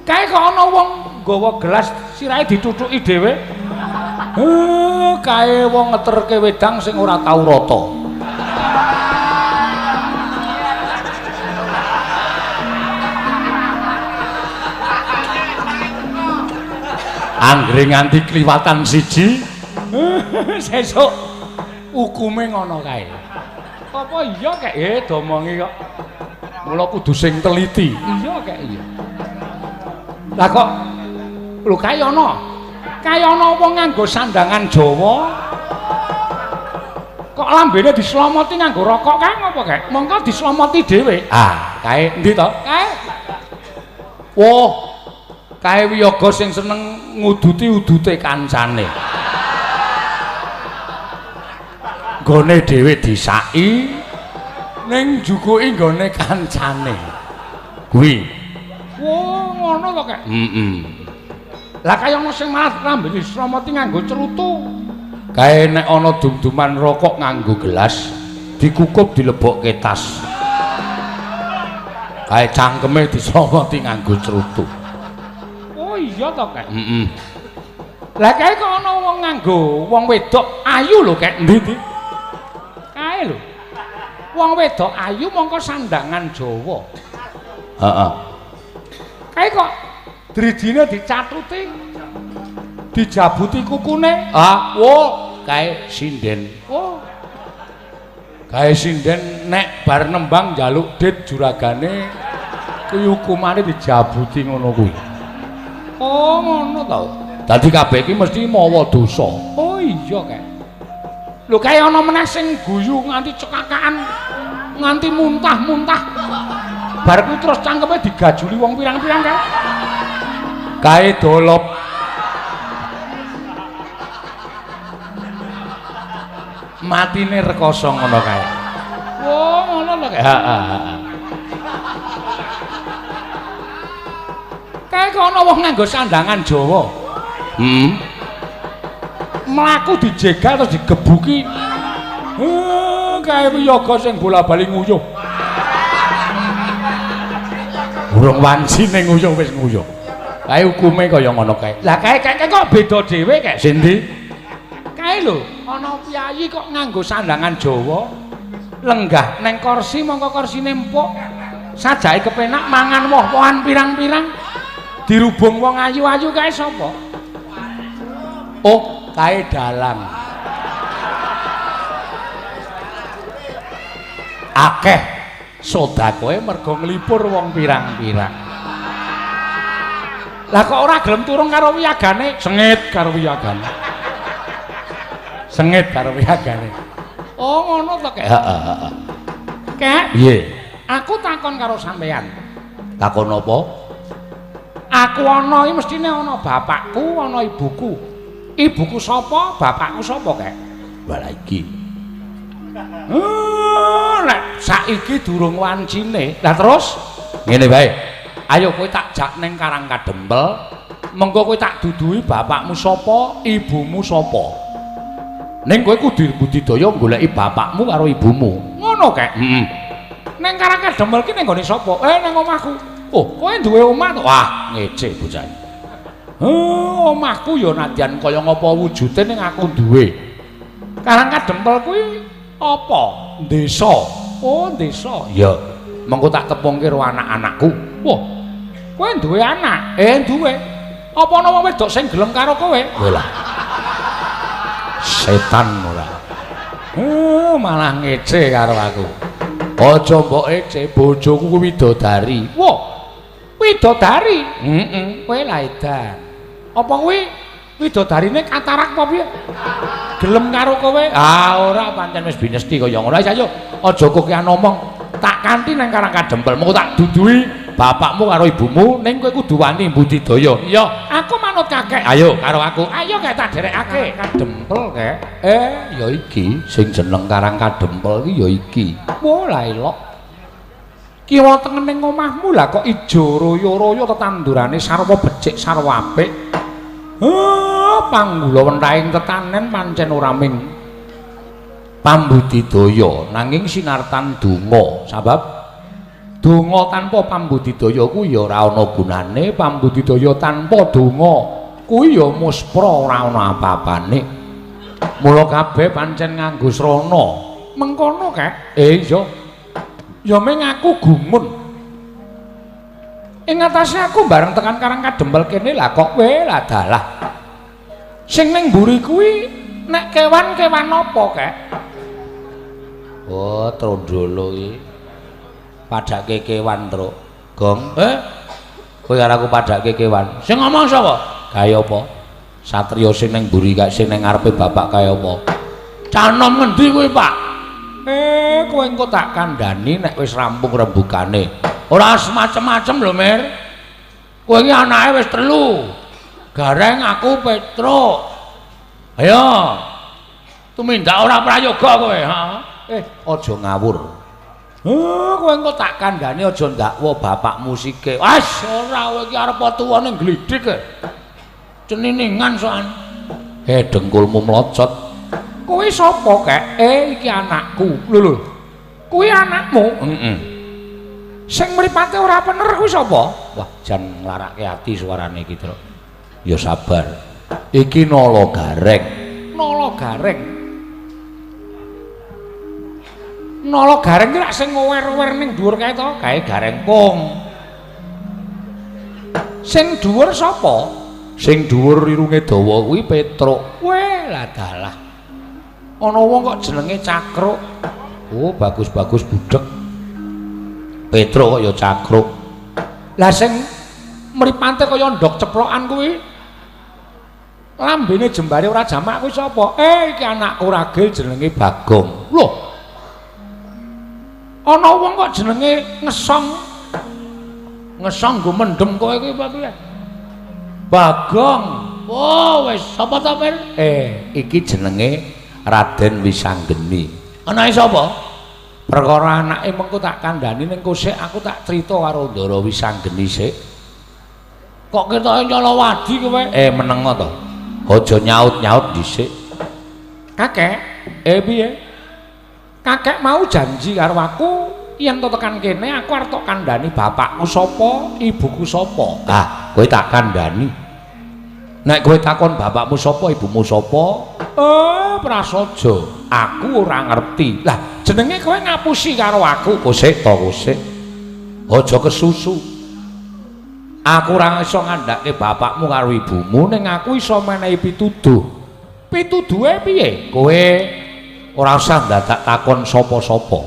Kae kok ana wong nggawa gelas sirahe dithuthuki dhewe. Heh, kae wong ngeterke wedang sing ora tau rata. Anggere nganti kliwatan siji, sesuk hukume ngono kae. Apa iya kek? Domongi kok. Mula kudu sing teliti. Iya kek iya. Lah kok lho kae ana. Kae ana wong nganggo sandangan Jawa. Kok lambene dislomoti nganggo rokok kae ngopo kek? Mongko dislomoti dhewe. Ah, kae endi to? Kae. Wah, kae wiyaga sing seneng nguduti udute kancane. Nggone dhewe disaki ning njukuki nggone kancane. Kuwi. Wah, ngono to kek. Heeh. Lah kaya ana sing malah lambene dislomoti nganggo cerutu. Kae nek ana dum-duman rokok nganggo gelas, dikukup dilebokke tas. Kae cangkeme dislomoti nganggo cerutu. Oh iya to kek. Heeh. Lah kae kok ana wong nganggo wong wedok ayu lho kek. Endi ndi? Kae lho. Wong wedok ayu mongko sandangan Jawa. Heeh. Kae kok drijine dicathuti, dijabuti kukune. Ah, wo, kae sinden. Oh. Kae sinden nek bar nembang njaluk dit juragane kuwi hukumane dijabuti ngono kuwi. Oh, ngono to. Dadi kabeh iki mesti mawa dosa. Oh iya kae. Lho kae ana meneh sing guyu nganti cekakaan, nganti muntah-muntah. Bar kuwi terus cangkeme digajuli wong pirang-pirang kae. Kae dolop. Matine rekoso ngono kae. Oh, ngono lho kae. Heeh, heeh. Kae kok ana wong nganggo sandangan Jawa. Heeh. Mlaku dijegal terus digebuki. Kae wiyaga sing bola-bali nguyuh. Urung wancine nguyuh wis nguyuh. Kae hukume kaya ngono kae. Lah kae kae kok beda dhewe kae. Sindi? Kae lho, ana piyayi kok nganggo sandangan Jawa, lenggah neng kursi mongko kursine empuk. Sajake kepenak mangan woh-wohan pirang-pirang. Dirubung wong ayu-ayu kae sapa? Oh, kae dalang. Akeh sedekahe mergo nglipur wong pirang-pirang. Lah kok ora gelem turung karo wiyagane? Sengit karo wiyagane. Sengit karo wiyagane. Oh, ngono to, Kek. Heeh, heeh. Kek, piye? Aku takon karo sampean. Takon apa? Aku ana iki mestine ana bapakku, ana ibuku. Ibuku sapa, bapakku sapa, Kek? Wah iki. Nek saiki durung wancine. Lah terus ngene wae. Ayo kowe tak jak ning Karang Kadempel, mengko kowe tak duduhi bapakmu sapa, ibumu sapa. Ning kowe kudu budidaya goleki bapakmu karo ibumu. Ngono Ngono kek? Heeh. Neng Karang Kadempel ki ning gone sapa? Neng omahku. Oh, kowe duwe omah to? Wah, ngece bocah. Heh, omahku ya nadyan kaya ngapa wujude ning aku duwe. Karang Kadempel kuwi apa? Desa. Oh, desa. Iya. Mengko tak tepungke karo anak-anakku. Wah. Kowe duwe anak? Duwe. Apa ana wong wedok sing gelem karo kowe? Lho lah. Setan ora. Malah ngece karo aku. Aja mbok ece, bojoku kuwi widodari. Wah. Widodari? Heeh, kowe lah edan. Apa kuwi widodarine katarak apa piye? Gelem karo kowe? Ah, ora pancen wis binesti kaya ngono. Ayo aja kokean omong. Tak kanthi nang Karang Kadempel, mengko tak duduhi bapakmu karo ibumu ning kowe kudu wani mbudidaya. Iya, aku manut kakek. Ayo karo aku. Ayo kek tak derekake. Kadempel kek. Ya iki sing jeneng Karang Kadempel iki ya iki. Wah, lah elok. Kiwa tengen ning omahmu lah kok ijo royo-royo tetandurane sarwa becik sarwa apik. Panggula wentahing tetanen pancen ora ming pambudidaya nanging sinartan donga. Sebab donga tanpa pambudidaya kuwi ya ora ana gunane, pambudidaya tanpa donga kuwi ya muspra ora ana apa-apane. Mula kabeh pancen nganggo srana. Mengkono kek? Iya. Ya ming aku gumun. Ing atase aku bareng tekan Karang Kadempel kene lah kok kowe lah dalah. Sing ning mburi kuwi nek kewan-kewan apa kek? Oh, trondolo iki. Padake kewan, Truk. Gong. Kowe karo aku padake kewan. Sing ngomong sapa? Kaya apa? Satriya sing ning mburi kae sing ning ngarepe bapak kaya apa? Canom ngendi kuwi, Pak? Kowe engko tak kandhani nek wis rampung rembugane. Ora macem-macem lho, Mir. Kowe iki anake wis 3. Gareng aku Petruk. Ayo. Tumindak ora prayoga kowe, ha? Aja ngawur. Kowe engko tak kandhani aja ndakwa bapakmu sike. Wes ora kowe iki arep tuwa ning glidhik. Ceniningan soan. Dengkulmu mlocot. Kowe sapa, Kek? Iki anakku. Lho lho. Kuwi anakmu? Heeh. Sing mripate ora pener kuwi sapa? Wah, jan nglarake ati suarane iki, Truk. Ya sabar. Iki Nala Gareng. Nala Gareng. Nala Gareng ki lak sing ngower-ower ning dhuwur kae to, kae Gareng Pung. Sing dhuwur sapa? Sing dhuwur irunge dawa kuwi Petruk. Weh, lah dalah. Ana wong kok jenenge Cakruk. Oh, bagus-bagus budhek. Petruk kok ya Cakruk. Lah sing mripate kaya ndok ceplokan kuwi lambene jembare ora jamak kuwi sapa? Iki anakku ragil jenenge Bagong. Loh. Ana wong kok jenenge Ngesong. Ngesong nggo mendem kowe kuwi apa piye? Bagong. Oh, wis sapa ta, Pir? Iki jenenge Raden Wisanggeni. Anake sapa? Perkara anake mengko tak kandhani ning kosek aku tak crita karo Ndara Wisanggeni sik. Kok ketoke nyalawadi kowe? Menengo to. Aja nyaut-nyaut dhisik. Kakek, piye? Kakek mau janji karo aku yen to tekan kene aku arep tok kandhani bapakku sapa, ibuku sapa. Ah, kowe tak kandhani. Nek kowe takon bapakmu sapa, ibumu sapa? Prasaja, aku ora ngerti. Lah, jenenge kowe ngapusi karo aku. Kosek to, kosek. Aja kesusu. Aku ora iso ngandhake bapakmu karo ibumu, ning aku iso menehi pituduh. Pituduhe piye? Kowe ora usah ndadak takon sapa-sapa.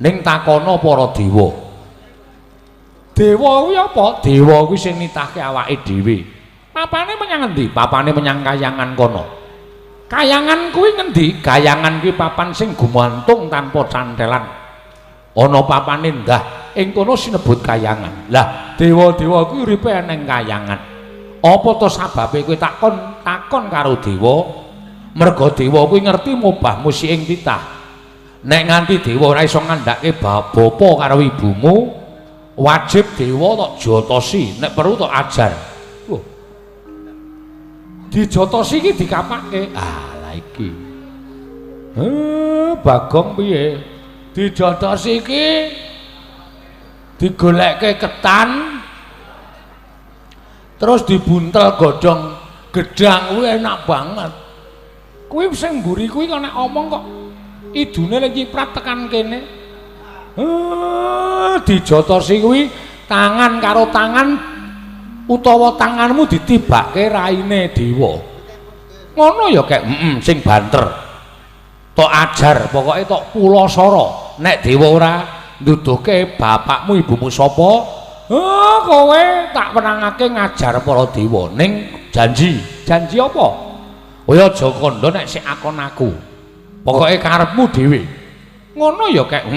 Ning takono para dewa. Dewa kuwi apa? Dewa kuwi sing nitahke awake dhewe. Papane menyang ngendi? Papane menyang kayangan kono. Kayangan kuwi ngendi? Kayangan kuwi papan sing gumantung tanpa cantelan. Ana papane ndah ing kono sinebut kayangan. Lah, dewa-dewa kuwi uripe ning kayangan. Apa to sababe kowe takon takon karo dewa? Merga dewa kuwi ngerti mubah musi ing titah. Nek nganti dewa ora iso ngandhake bapa karo ibumu, wajib dewa tok jotosi, nek perlu tok ajar. Loh. Dijotosi iki dikapake. Ah, lah iki. Bagong piye? Dijotosi iki digolekke ketan terus dibuntel godhong gedang kuwi enak banget. Kuwi sing mburi kuwi kok nek omong kok idune lek nyiprat tekan kene. Dijotosi kuwi tangan karo tangan utawa tanganmu ditibake raine dewa. Ngono ya kek, sing banter. Tok ajar pokoke tok pulasara. Nek dewa ora nduduhke bapakmu ibumu sapa, kowe tak wenangake ngajar para dewa ning janji. Janji apa? Kowe aja kandha nek sik akon aku. Pokoke karepmu dhewe. Ngono ya kek.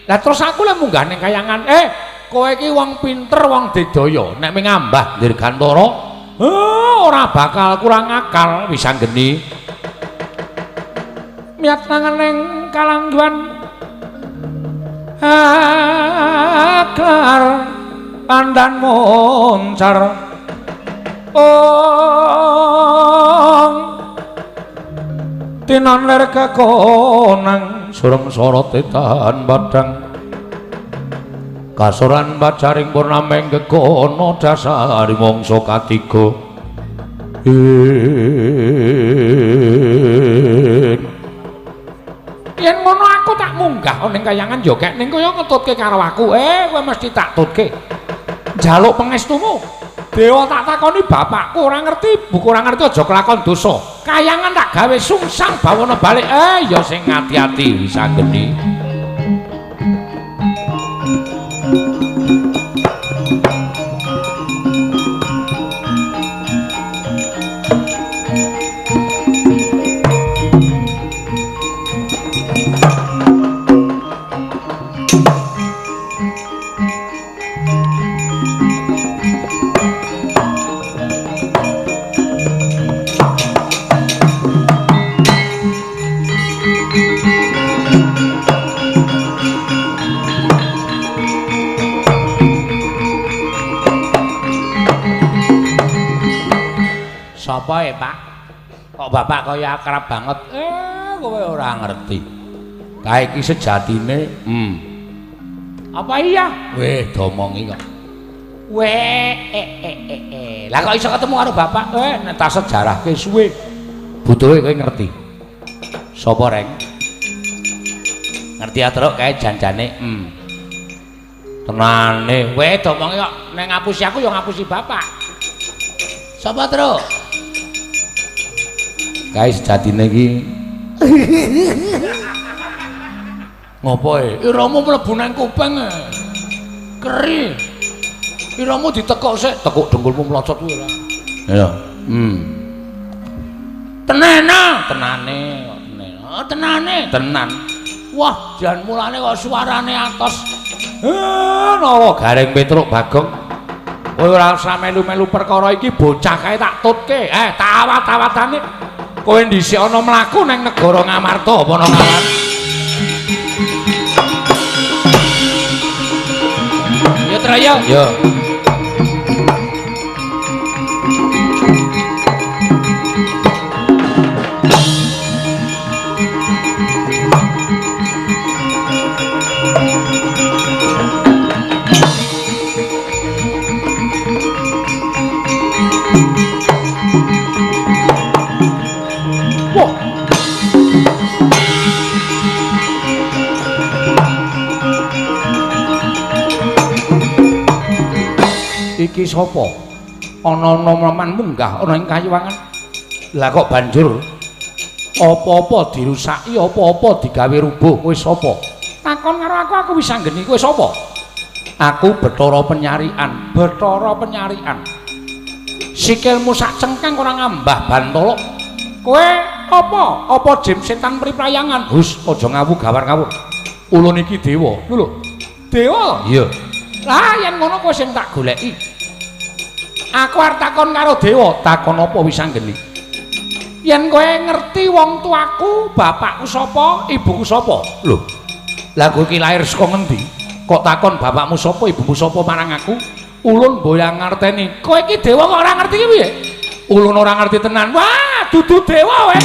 Lah terus aku lek munggah ning kayangan, kowe iki wong pinter, wong digdaya, nek mung ngambah dirgantara, ora bakal kurang akal wis anggeni. Miat tangan ning kalangguan akar pandan moncar ong tinon ler kekonang surem sorote tahan padang kasoran pacaring purnameng gegono dasari mangsa katiga. Yen ngono aku tak munggah ning kayangan ya kek ning kaya ngetutke karo aku. Kowe mesti tak tutke. Njaluk pangestumu. Dewa tak takoni bapakku ora ngerti, buku ora ngerti aja kelakon dosa. Kayangan tak gawe sungsang bawana balik. Ya sing ati-ati wis anggeni. Sapa e, Pak? Kok bapak kaya akrab banget? Kowe ora ngerti. Kae iki sejatine, Apa iya? Weh, domongi kok. Weh, Lah kok iso ketemu karo bapak? Nek tak sejarahke suwe. Butuhe kowe ngerti. Sapa, Reng? Ngerti atruk kae janjane. Tenane. Weh, domongi kok nek ngapusi aku ya ngapusi bapak. Sapa, Truk? Kae sejatine iki ngopo e? Iramu mlebu nang kuping e. Keri. Iramu ditekuk sik, tekuk dengkulmu mlocot kuwi ora. Ya. Tenana, tenane kok tenane. Oh, tenane, tenan. Wah, jan mulane kok suarane atos. Nawa Gareng Petruk Bagong. Kowe ora usah melu-melu perkara iki, bocah kae tak tutke. Tawat-tawatane. Kowe dhisik ana mlaku nang negara Ngamarta apa nang Ngawan? Ya Traya. Ya. Iki sapa? Ana-ana mleman munggah ana ing kayiwangan. Lah kok banjur apa-apa dirusaki, apa-apa digawe rubuh, kowe sapa? Takon karo aku, aku wis anggeni kowe sapa? Aku Bathara Penyarian, Bathara Penyarian. Sikilmu sak cengkang ora ngambah bantala. Kowe apa? Apa jim setan priprayangan? Hus, aja ngawu gawar ngawur. Ulun iki dewa. Lho lho. Dewa? Iya. Lah yen ngono kowe sing tak goleki. Aku arep takon karo dewa, takon apa wis anggeni? Yen kowe ngerti wong tuaku, bapakku sapa, ibuku sapa? Lho. Lah kowe iki lair saka ngendi? Kok takon bapakmu sapa, ibumu sapa marang aku? Ulun mboyang ngerteni. Kowe iki dewa kok ora ngerti ki piye? Ulun ora ngerti tenan. Wah, dudu dewa kowe.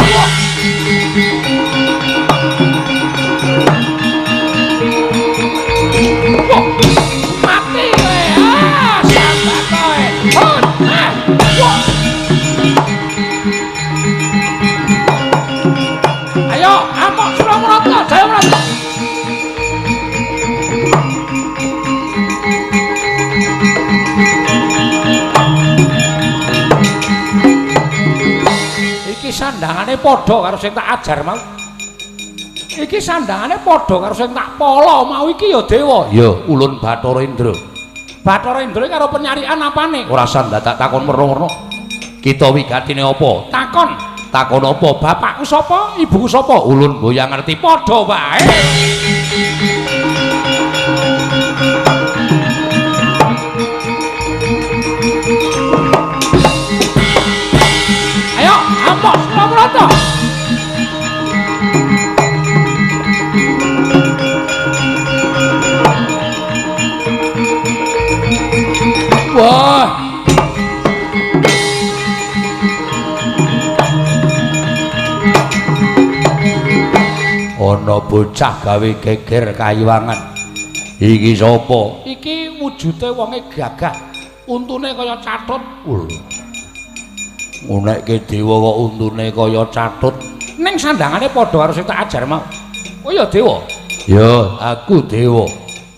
sandangane padha karo sing tak ajar mau. Iki sandangane padha karo sing tak pala mau iki ya dewa. Ya, ulun Bathara Indra. Bathara Indra karo penyarikan apane? Ora usah dadak takon werna-werna. Kita wigatine apa? Takon. Takon apa? Bapakku sapa? Ibuku sapa? Ulun mboyang ngerti. Padha wae. Ayo, ampok Surabrata. Wah. Ana bocah gawe geger kayiwangan. Iki sapa? Iki wujude wonge gagah. Untune kaya catut. Ngunekke dewa kok untune kaya catut. Ning sandangane padha karo sing tak ajar mau. Oh ya dewa. Ya, aku dewa.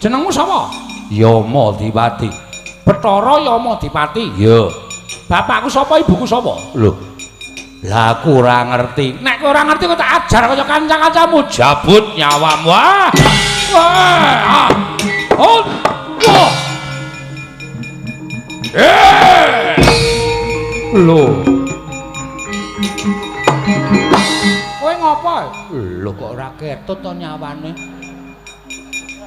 Jenengmu sapa? Yama Dipati. Bathara Yama Dipati. Ya. Bapakku sapa, ibuku sapa? Lho. Lah aku ora ngerti. Nek kowe ora ngerti kok tak ajar kaya kanca-kancamu. Jabut nyawamu. Wah. Wah. Oh. Wah. Eh. Lho. Kowe ngopo? Lho kok ora ketut to nyawane?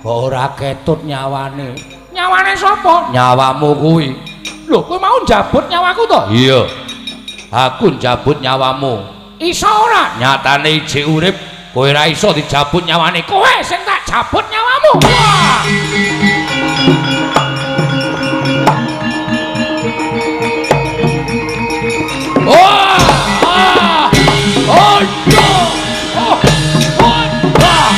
Kok ora ketut nyawane? Nyawane sapa? Nyawamu kuwi. Lho, kowe mau njabut nyawaku to? Iya. Aku njabut nyawamu. Iso ora? Nyatane ijik urip, kowe ora iso dijabut nyawane. Kowe sing tak jabut nyawamu. Wah. Wah. Ah. Oh. Oh. Oh. Ah.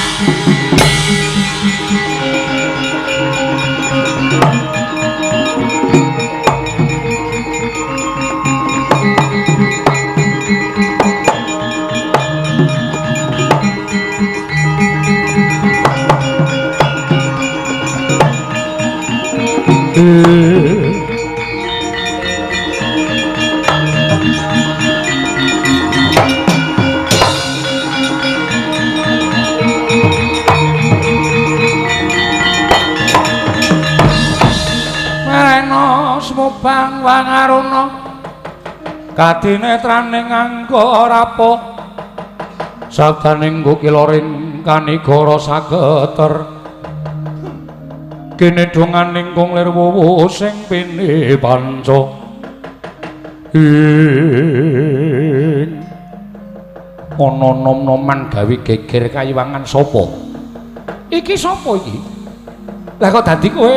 Marena smubang wangaruna kadinetraning angga rapuh sabdaning kukiloring kanigara sageter kene donganing kung lir wuwu sing pini panca ing ana nom-noman gawe geger kayiwangan sapa iki sapa iki lah kok dadi kowe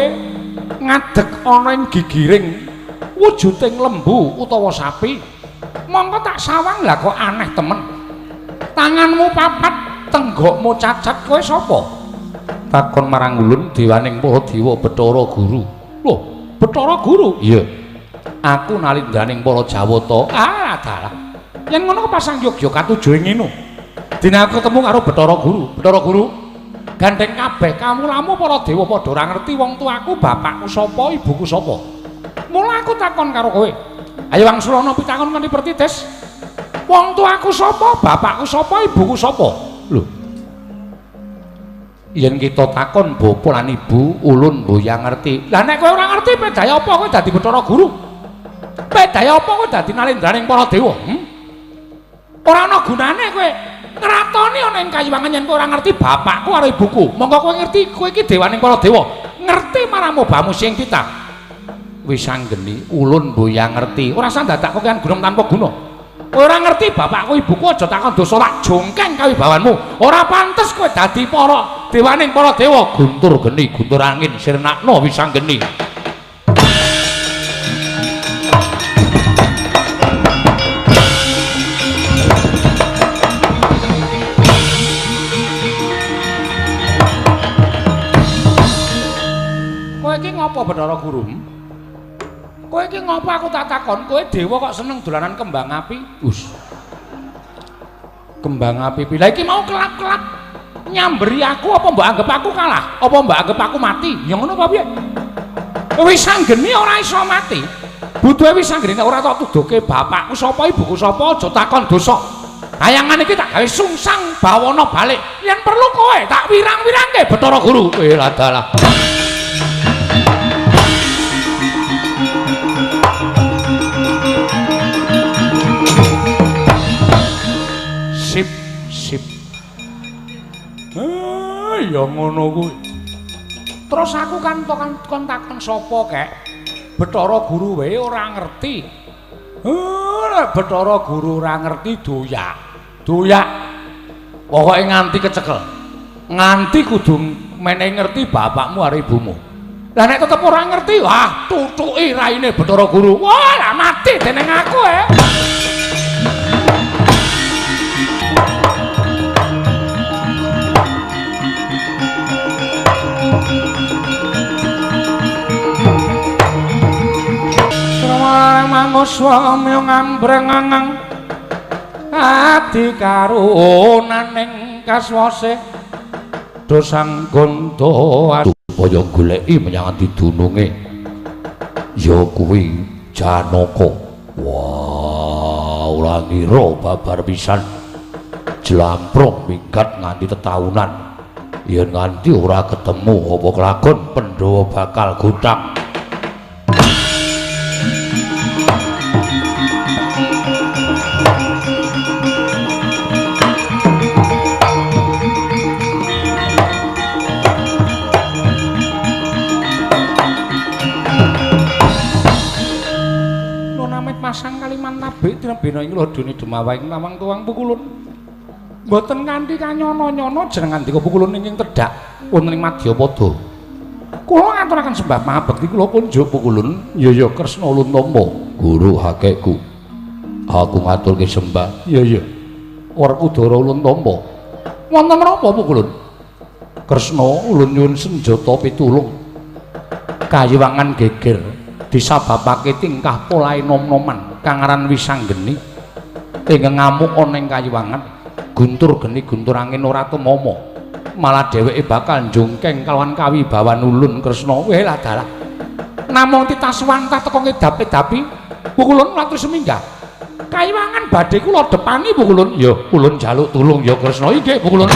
ngadeg ana ing gigiring wujuding lembu utawa sapi mongko tak sawang lah kok aneh temen tanganmu papat tenggokmu cacat kowe sapa takon marang ulun dewaning para dewa Bathara Guru. Lho, Bathara Guru? Iya. Aku nalindaning para Jawata. Ah, dalah. Yen ngono kepasang yogya katuju ing ngene. Dene aku ketemu karo Bathara Guru. Bathara Guru, gandeng kabeh kawulamu para dewa padha ora ngerti wong tuaku, bapakku sapa, ibuku sapa. Mula aku takon karo kowe. Ayo wangsulana pitakon kanthi pertitis. Wong tuaku sapa, bapakku sapa, ibuku sapa? Lho. Yen kita takon bapa lan ibu, ulun mboyang ngerti. Lah nek kowe ora ngerti pedaya apa kowe dadi Bathara Guru? Pedaya apa kowe dadi nalendraning para dewa? Ora ana gunane kowe ngratoni ana ing kayiwangan yen kowe ora ngerti bapakku karo ibuku. Monggo kowe ngerti kowe iki dewaning para dewa. Ngerti marang mobamu sing titah. Wis anggeni ulun mboyang ngerti. Ora usah dadak kokean gunung tanpa guna. Kowe ora ngerti bapakku ibuku aja takon dosa tak jongkeng kawibawanmu. Ora pantes kowe dadi para dewaning para dewa. Guntur geni, guntur angin sirnakno wis anggeni. Kowe iki ngopo Bathara Guru? Kowe iki ngopo aku tak takon? Kowe dewa kok seneng dolanan kembang api? Us. Kembang api. Lah iki mau kelap-kelap nyamberi aku apa mbok anggap aku kalah? Apa mbok anggap aku mati? Ya ngono apa piye? Wis anggeni ora iso mati. Butuhe wis anggere nek ora tok tuduhke bapakku sapa ibuku sapa aja takon dosa. Kayangan iki tak gawe sungsang bawana balik. Yen perlu kowe tak wirang-wirangke Bathara Guru. Dalah. Sip, sip. Ya ngono kuwi. Terus aku kan kon takon sapa kek? Bathara Guru wae ora ngerti. Nek Bathara Guru ora ngerti doyak. Doyak. Pokoke nganti kecekel. Nganti kudu menehi ngerti bapakmu karo ibumu. Lah nek tetep ora ngerti, wah tutuki raine Bathara Guru. Wah, lah mati dening aku Manguswamya ngambreng adi karunaning kaswase dosang gonto supaya goleki menyang adi dununge ya kuwi Janaka. Wah, ora ngira babar pisan jlamprong minggat nganti tetaunan yen nganti ora ketemu apa kelakon Pandhawa bakal gutang. Pasang kaliman tabik tinebena ing lodone Demawang Nawang Tuwang Pukulun. Mboten kanthi kanyono-nyono jeneng ngandika Pukulun ingkang tedhak wonten ing Madyapada. Kula ngaturaken sembah mahabekti kula kunjuk Pukulun. Ya ya Kresna ulun tampa guru hakekku. Aku ngaturke sembah. Ya ya. Werkudara ulun tampa. Wonten menapa Pukulun? Kresna ulun nyuwun senjata pitulung. Kayiwangan geger disababake tingkah polahe nom-noman kang aran Wisanggeni ingkang ngamuk ana ing kayiwangan guntur geni guntur angin ora tumama malah dheweke bakal njungkeng kalawan kawibawan ulun Kresna. Weh lah dalah namung titaswantah teka ngedap-edapi Pukulun latur seminggah kayiwangan badhe kula depani Pukulun. Ya ulun jaluk tulung ya Kresna. Inggih Pukulun.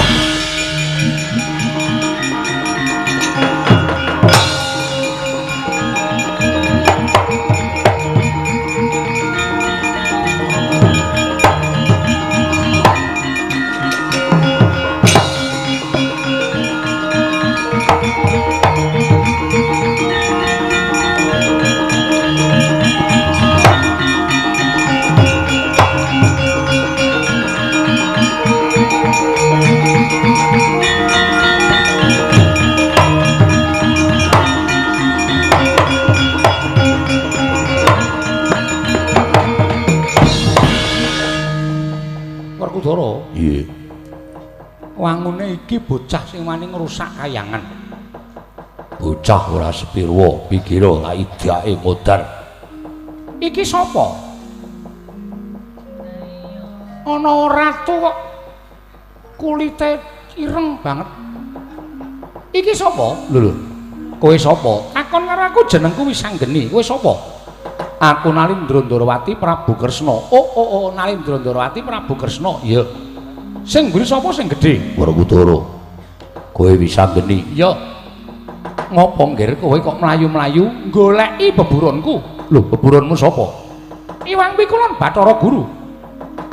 Nggih. Wangune iki bocah sing wani ngrusak kayangan. Bocah ora sepirwa pikira lak idake modar. Iki sapa? Ana ratu kok kulite ireng banget. Iki sapa? Lho lho. Kowe sapa? Takon karo aku jenengku Wisanggeni. Kowe sapa? Aku Nalindra Ndrawati Prabu Kresna. Oh oh oh, Nalindra Ndrawati Prabu Kresna. Iya. Sing mburi sapa sing gedhe? Werkudara. Kowe Wisanggeni. Iya. Ngopo nggir kowe kok mlayu-mlayu goleki beburonku? Lho, beburonmu sapa? Iwang Pikulun Bathara Guru.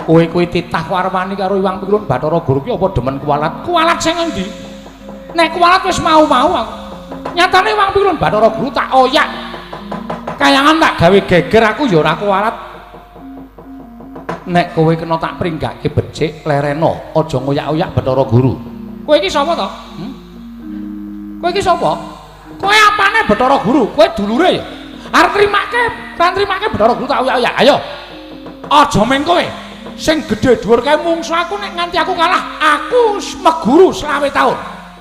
Kowe kuwi titah warwani karo Iwang Pikulun Bathara Guru ki apa demen kuwalat? Kuwalat sing endi? Nek kuwalat wis mau-mau aku. Nyatane Iwang Pikulun Bathara Guru tak oyak. Kayangan tak gawe geger aku ya ora kuwalat. Nek kowe kena tak pringgake becik lerena, aja ngoyak-oyak Bathara Guru. Kowe iki sapa to? Kowe iki sapa? Kowe apane Bathara Guru? Kowe dulure ya? Arep trimake, ra trimake Bathara Guru tak oyak-oyak. Ayo. Aja meng kowe. Sing gedhe dhuwur kae mungsu aku nek nganti aku kalah, aku meguru 25 taun.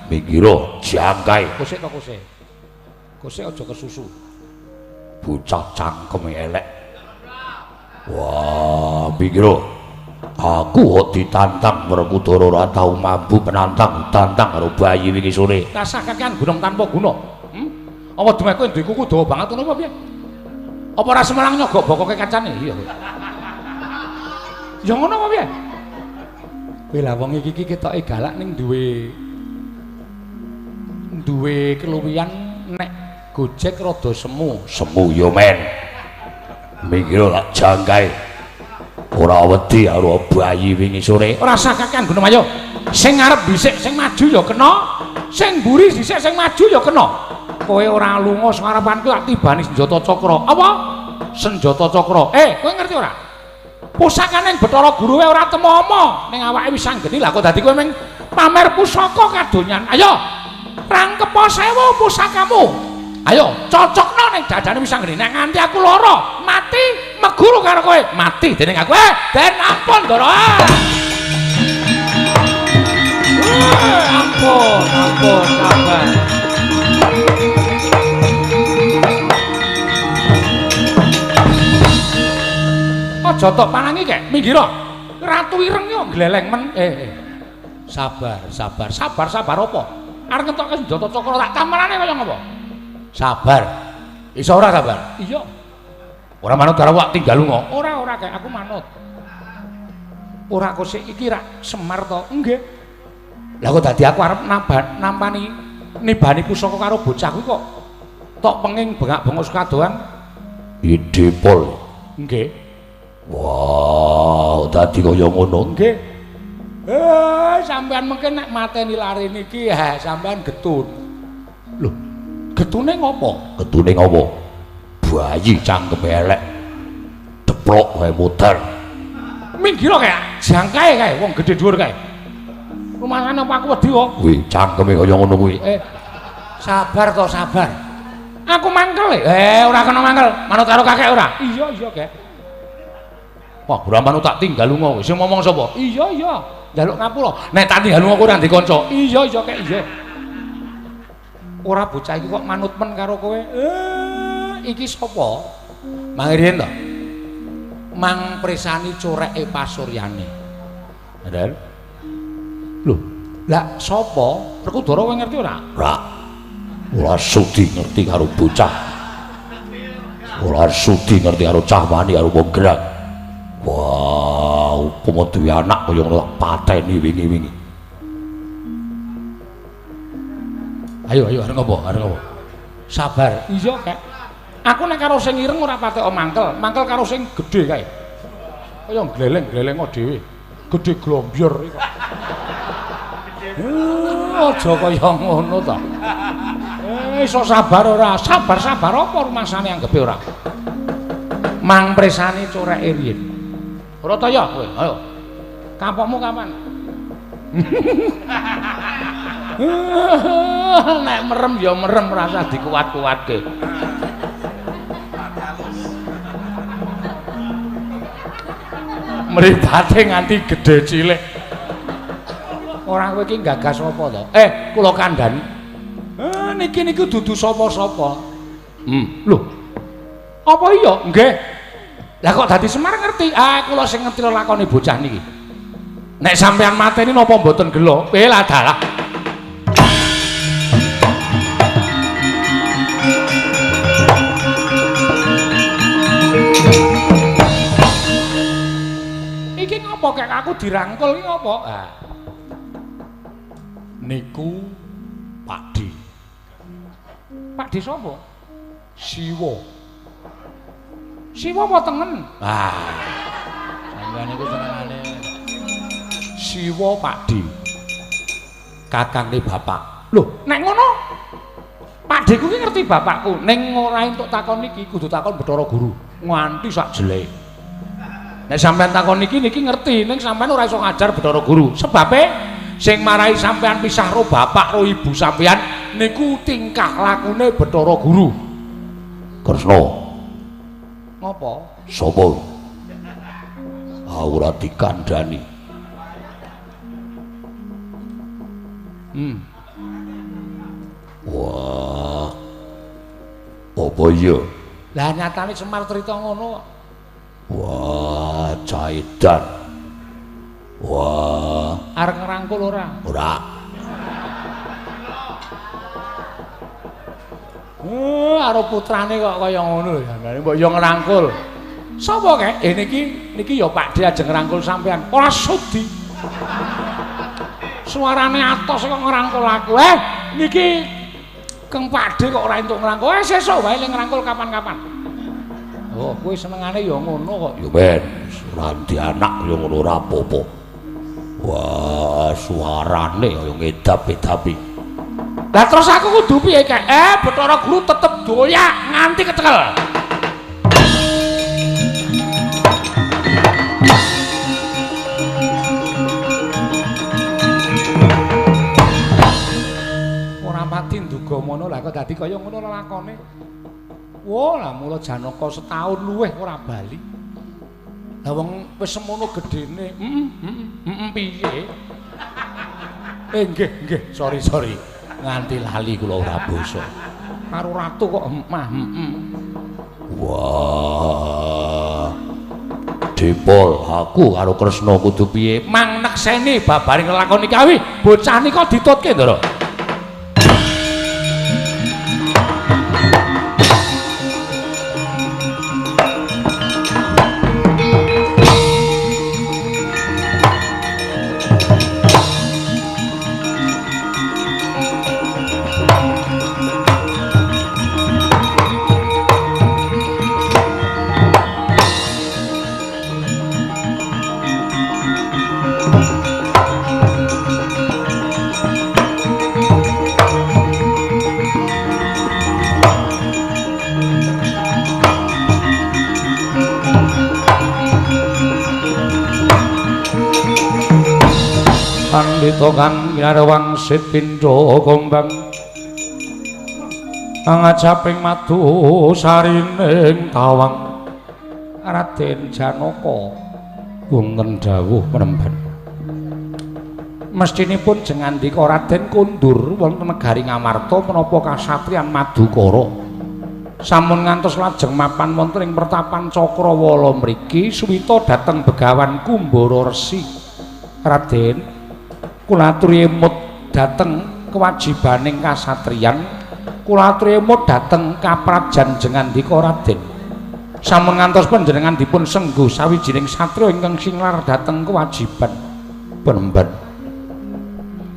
Minggiro jangkae. Kosek to kosek. Kosek aja kesusu. Bocah cangkeme elek. Wah, minggiro. Aku kok ditantang Werkudara ora tau mampu penantang, tantang karo bayi wingi sore. Rasah kakean gunung tanpa guna. Apa demeh kowe duwe kuku dawa banget ngono apa piye? Apa ora Semelang nyogok bokoke kancane? Iya. Ya ngono apa piye? Kowe lah wong iki iki ketoke galak ning duwe keluwihan nek Gojek rada semu. Semu ya men. Minggir lak jangkae. Ora wedi karo bayi wingi sore. Ora usah kakean Gunung. Sing ngarep dhisik sing maju ya kena, sing mburi dhisik sing maju ya kena. Kowe ora lunga sing arepanku tak tibani senjata cakra. Apa? Senjata cakra. Kowe ngerti ora? Pusakane Bathara Guru ora temomo ning awake wis anggeni lah kok dadi kowe mung pamer pusaka kadonyan. Ayo, rangkepa sewu pusakamu. Ayo, cocokno ning dadane wis anggeni. Nek nganti aku lara, mati meguru karo kowe. Mati dening aku. Den ampun, Ndara. Ampun, ampun, sabar. Aja tok panangi kek, minggir. Ratu ireng yo gleleng men. Sabar, sabar, sabar, sabar apa? Arep ngetokke senjata cakra tak tamarane kaya ngopo? Sabar. Iso ora sabar? Iya. Ora manut karo awak tinggal lunga. Ora, ora kek, aku manut. Ora kok sik iki rak Semar to? Nggih. Lah kok dadi aku arep nampani nibani pusaka karo bocah kuwi kok tok penging bengak-bengok sekadoan. Ide pol. Nggih. Wah, dadi kaya ngono. Nggih. Sampean mungkin nek mateni lare niki, sampean getun. Lho, getune ngopo? Getune ngopo? Bayi cangkeme elek. Deplok wae muter. Minggir kae, jangkae kae wong gedhe dhuwur kae. Rumasane apa aku wedi kok? Kuwi cangkeme kaya ngono kuwi. Sabar to, sabar. Aku mangkel. Ora kena mangkel. Manut karo kakek ora? Iya, iya, Kek. Wah, ora manut tak tinggal lunga kowe. Sing ngomong sapa? Iya, iya. Njaluk ngapura. Nek tak tinggal lunga kowe ora ndek kanca. Iya, iya, Kek, iya. Ora bocah iki kok manut men karo kowe. Iki sapa? Mang riyen to. Mang presani coreke pasuryane. Bener. Lho, lah sapa? Werkudara kowe ngerti ora? Ora. Ora sudi ngerti karo bocah. Ora sudi ngerti karo cah wani karo wong gerak. Wah, upama duwe anak kaya ngono tak pateni wingi-wingi. Ayo, ayo, arep ngopo? Arep ngopo? Sabar. Iya, Kek. Aku nek karo sing ireng ora patek mangkel, mangkel karo sing gedhe kae. Kaya gleleng-gleleng dhewe. Gedhe glombyur iki kok. Aja kaya ngono to. Iso sabar ora? Sabar-sabar apa rumasane anggepe ora? Mang presani coreke riyin. Ora ta ya kowe? Ayo. Kapokmu kapan? Nek merem ya merem rasa dikuat-kuatke. Mripate nganti gedhe cilik. Ora kowe iki gagas apa to? Kula kandhani. Niki niku dudu sapa-sapa. Lho. Apa iya? Nggih. Lah kok dadi Semar ngerti? Ah, kula sing ngerti lakone bocah niki. Nek sampean mateni napa mboten gelo? Lah dalah. Iki ngopo kek aku dirangkul iki ngopo? Ah. Niku Pakdi. Pakdi sapa? Siwa. Siwa apa tengen? Ah. Sampeyan niku senengane Siwa Pakdi. Kakange bapak. Lho, nek ngono Pakdiku ki ngerti bapakku. Ning ora entuk takon niki kudu takon Bathara Guru nganti sak jelek. Nek sampeyan takon niki niki ngerti, ning sampeyan ora iso ngajar Bathara Guru. Sebabe sing marai sampeyan pisah ro bapak ro ibu sampeyan niku tingkah lakune Bathara Guru. Kresna. Ngopo? Sapa? Ora dikandhani. Wah. Apa iya? Lah nyatane Semar crita ngono kok. Wah, caidan. Wah, arep ngrangkul ora? Ora. Karo putrane kok kaya ngono lho jane mbok yo ngrangkul. Sapa kek? Niki niki ya Pakde ajeng ngrangkul sampean. Ora sudi. Suarane atos kok ngrangkul aku. Niki Kang Pakde kok ora entuk ngrangkul. Sesuk wae le ngrangkul kapan-kapan. Oh, kowe senengane ya ngono kok. Ya ben, ora ndi anak ya ngono ora apa-apa. Wah, suarane kaya ngedap-edapi. Lah terus aku kudu piye kek? Bathara Guru tetep doyak nganti kecekel. Ora pati nduga mono lah kok dadi kaya ngono lelakone. Wah, lah mula Janaka setahun luwih ora bali. Lah wong wis semono gedene. Piye? Nggih, nggih, sorry. Nganti lali kula ora basa. Karo ratu kok mah. Wah. Dipol aku karo Kresna kudu piye? Mang nekseni babaring lelakon iki awi, bocah nika ditutke, Ndara. Pandhita kang wangsit pindha gombang angajaping madu sarining tawang Raden Janaka wonten dawuh penemban. Mestinipun jengandika Raden kondur wonten negari Ngamarta menapa kasatriyan Madukara sampun ngantos lajeng mapan wonten ing pertapan Cakrawala mriki suwita dhateng Begawan Kumbara Resi. Raden, kula aturi emut dhateng kewajibaning kasatriyan, kula aturi emut dhateng kaprajan jengandika Raden. Sampun ngantos panjenengan dipun sengguh sawijining satriya ingkang singlar dhateng kewajiban. Penemban,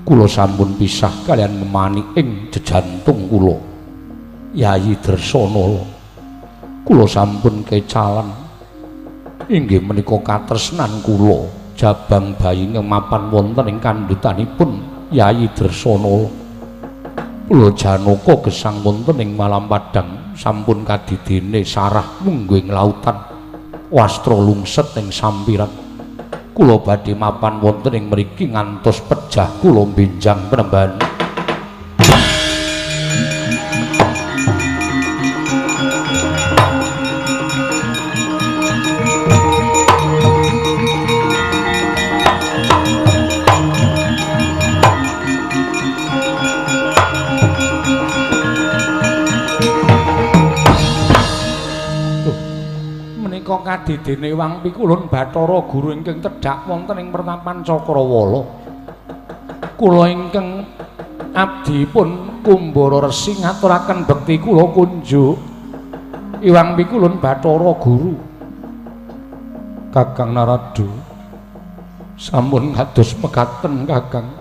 kula sampun pisah kaliyan memani ing jejantung kula Yayi Dresanala. Kula sampun kecalan inggih menika katresnan kula jabang bayi mapan wonten ing kandhutanipun Yayi Dresanala. Kula Janaka gesang wonten ing malam padhang sampun kadidene sarah mungguing lautan wastra lungset ing sampiran. Kula badhe mapan wonten ing mriki ngantos pejah kula benjang penemban. Kadidene Wang Pikulun Bathara Guru ingkang tedhak wonten ing pertapan Cakrawala. Kula ingkang abdipun Kumbara Resi ngaturaken bekti kula kunjuk Iwang Pikulun Bathara Guru. Kakang Narada, sampun kados mekaten Kakang.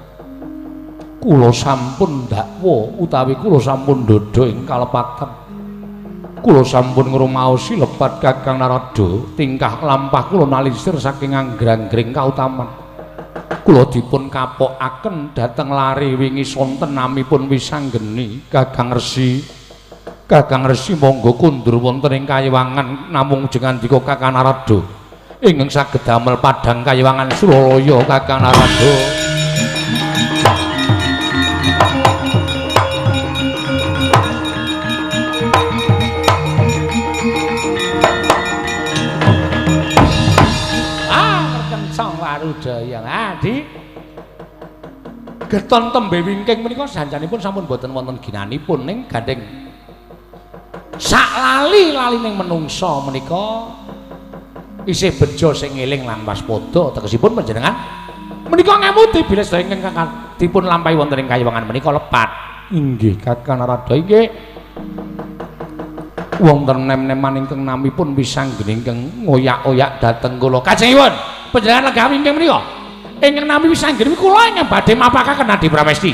Kula sampun dakwa utawi kula sampun ndodha ing kalepatan. Kula sampun ngrumaosi lepat Kakang Narada, tingkah lampah kula nalisir saking anggrang-gring kautaman. Kula dipun kapokaken dhateng lare wingi sonten namipun Wisanggeni. Kakang Resi, Kakang Resi monggo kundur wonten ing kayiwangan namung jengandika Kakang Narada ingkang saged damel padhang kayiwangan Suralaya. Kakang Narada. Warudaya Adi geton tembe wingking menika sanjanipun sampun boten wonten ginanipun ning gandeng sak lali-lalining menungsa menika isih bejo sing eling lan waspada. Tegesipun panjenengan menika ngemuti bilih sedaya ingkang dipun lampahi wonten ing kayiwangan menika lepat. Inggih Kakang Narada, inggih. Wonten nem-neman ingkang namipun Wisanggeni ingkang ngoyak-oyak dhateng kula. Kajengipun panjenengan lenggah ingkang menika. Ingkang nami Wisanggeni kula ingkang badhe mapakaken Adi Pramesti.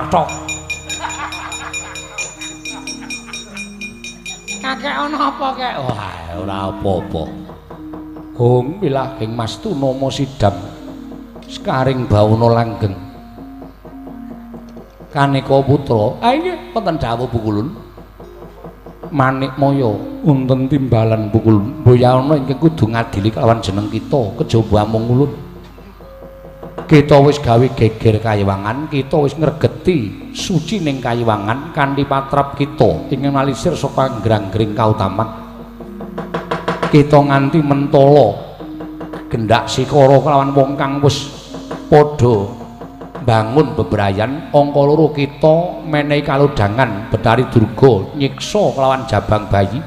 Tok. Kakek ana apa kek? Wah, ora apa-apa. Hong wilahing mastu nama sidam. Sekaring bawana langgeng. Kaneka putra. Ah inggih wonten dawuh Pukulun. Manikmaya wonten timbalan Pukulun. Mboyana ingkang kudu ngadili kelawan jeneng kita kejaba amung ulun. Kita wis gawe geger kayiwangan, kita wis ngregeti suci ning kayiwangan kanthi patrap kita ingkang nalisir saka anggrang-gring kautaman. Kita nganti mentala gendak sikara kelawan wong kang wis padha bangun bebrayan angka loro kita menehi kalodhangan Betari Durga nyiksa kelawan jabang bayi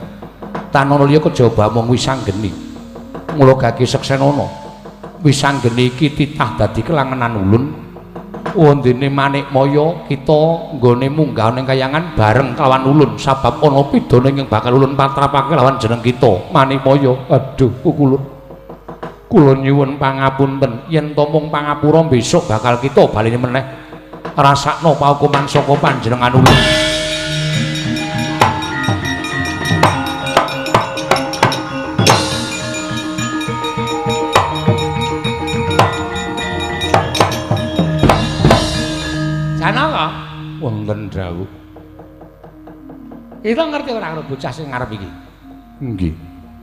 tanana liya kejaba mung Wisanggeni. Mula gage seksenana Wisanggeni iki titah dadi kelangenan ulun. Wondene Manikmaya kita nggone munggah ning kayangan bareng kelawan ulun sabab ana pidana ingkang bakal ulun patrapake lawan jeneng kita Manikmaya. Aduh Pukulun, kula nyuwun pangapunten yen to mung pangapura besok bakal kita baleni meneh rasakno paukuman saka panjenengan ulun. Janaka wonten dawuh. Kita ngerti ora karo bocah sing ngarep iki? Nggih,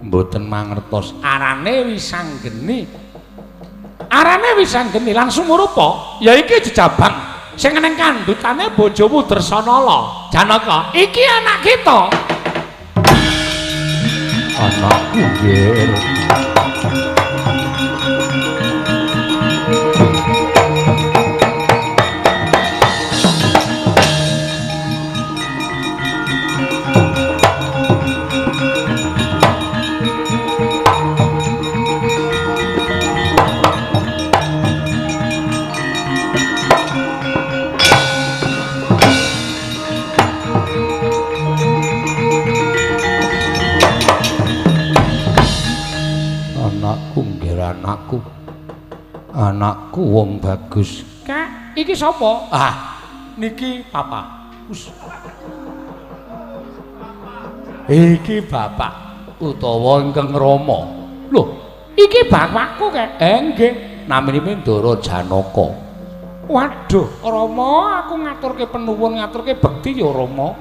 mboten mangertos. Arane Wisanggeni. Arane Wisanggeni langsung rupa ya iki jejabang sing neng kandhutane bojomu Dresanala. Janaka, iki anak kita. Anakku nggih. Anakku, anakku wong bagus. Kak, iki sapa? Ah, niki papa. Us. Iki bapak utawa ingkang Rama. Lho, iki bapakku kek. Nggih, naminipun Ndara Janaka. Waduh, Rama, aku ngaturke penuwun, ngaturke bekti ya Rama.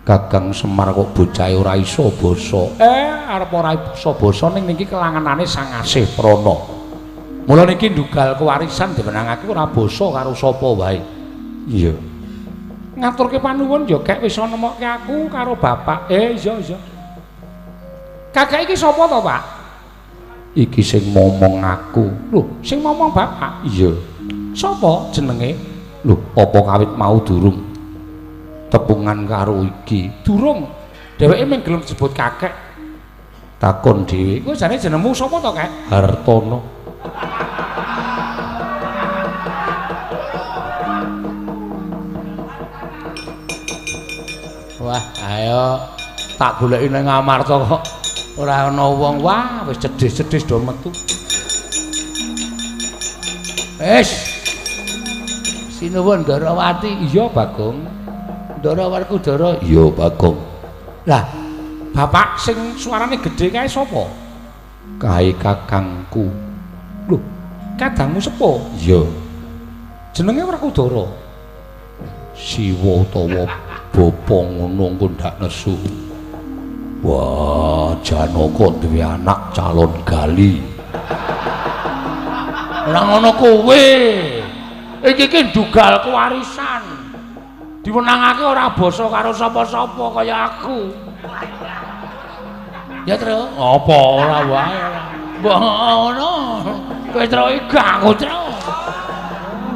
Kakang Semar kok bocahe ora iso basa. Arep ora iso basa ning niki kelangenane Sang Asih Prana. Mula niki ndugal kewarisan dimenangake ora basa karo sapa wae. Iya. Ngaturke panuwun ya gek wis nemokke aku karo bapak. Iya iya. Kakek iki sapa to, Pak? Iki sing momong aku. Lho, sing momong bapak? Iya. Sapa jenenge? Lho, apa kawit mau durung tepungan karo iki? Durung. Dheweke mung gelem disebut kakek. Takon dhewe. Kowe jane jenengmu sapa to, Kek? Hartono. Wah, ayo tak goleki ning Amarta kok ora ana wong. Wah, wis cedhis-cedhis do metu. Wis. Sinuwun Ndarawati. Iya, Bagong. Ndara Werkudara. Iya, Bagong. Lah, bapak sing suarane gedhe kae sapa? Kae kakangku. Lho, kadangmu sepuh? Iya. Jenenge Werkudara. Siwa utawa bapa ngono engko ndak nesu. Wah, Janaka duwe anak calon gali. Ora ngono kowe. Iki ki ndugal kewarisan. Diwenangake ora basa karo sapa-sapa kaya aku. Ya, Tru. Apa ora wae. Mbok ngono. Kowe Tru iki aku, Tru.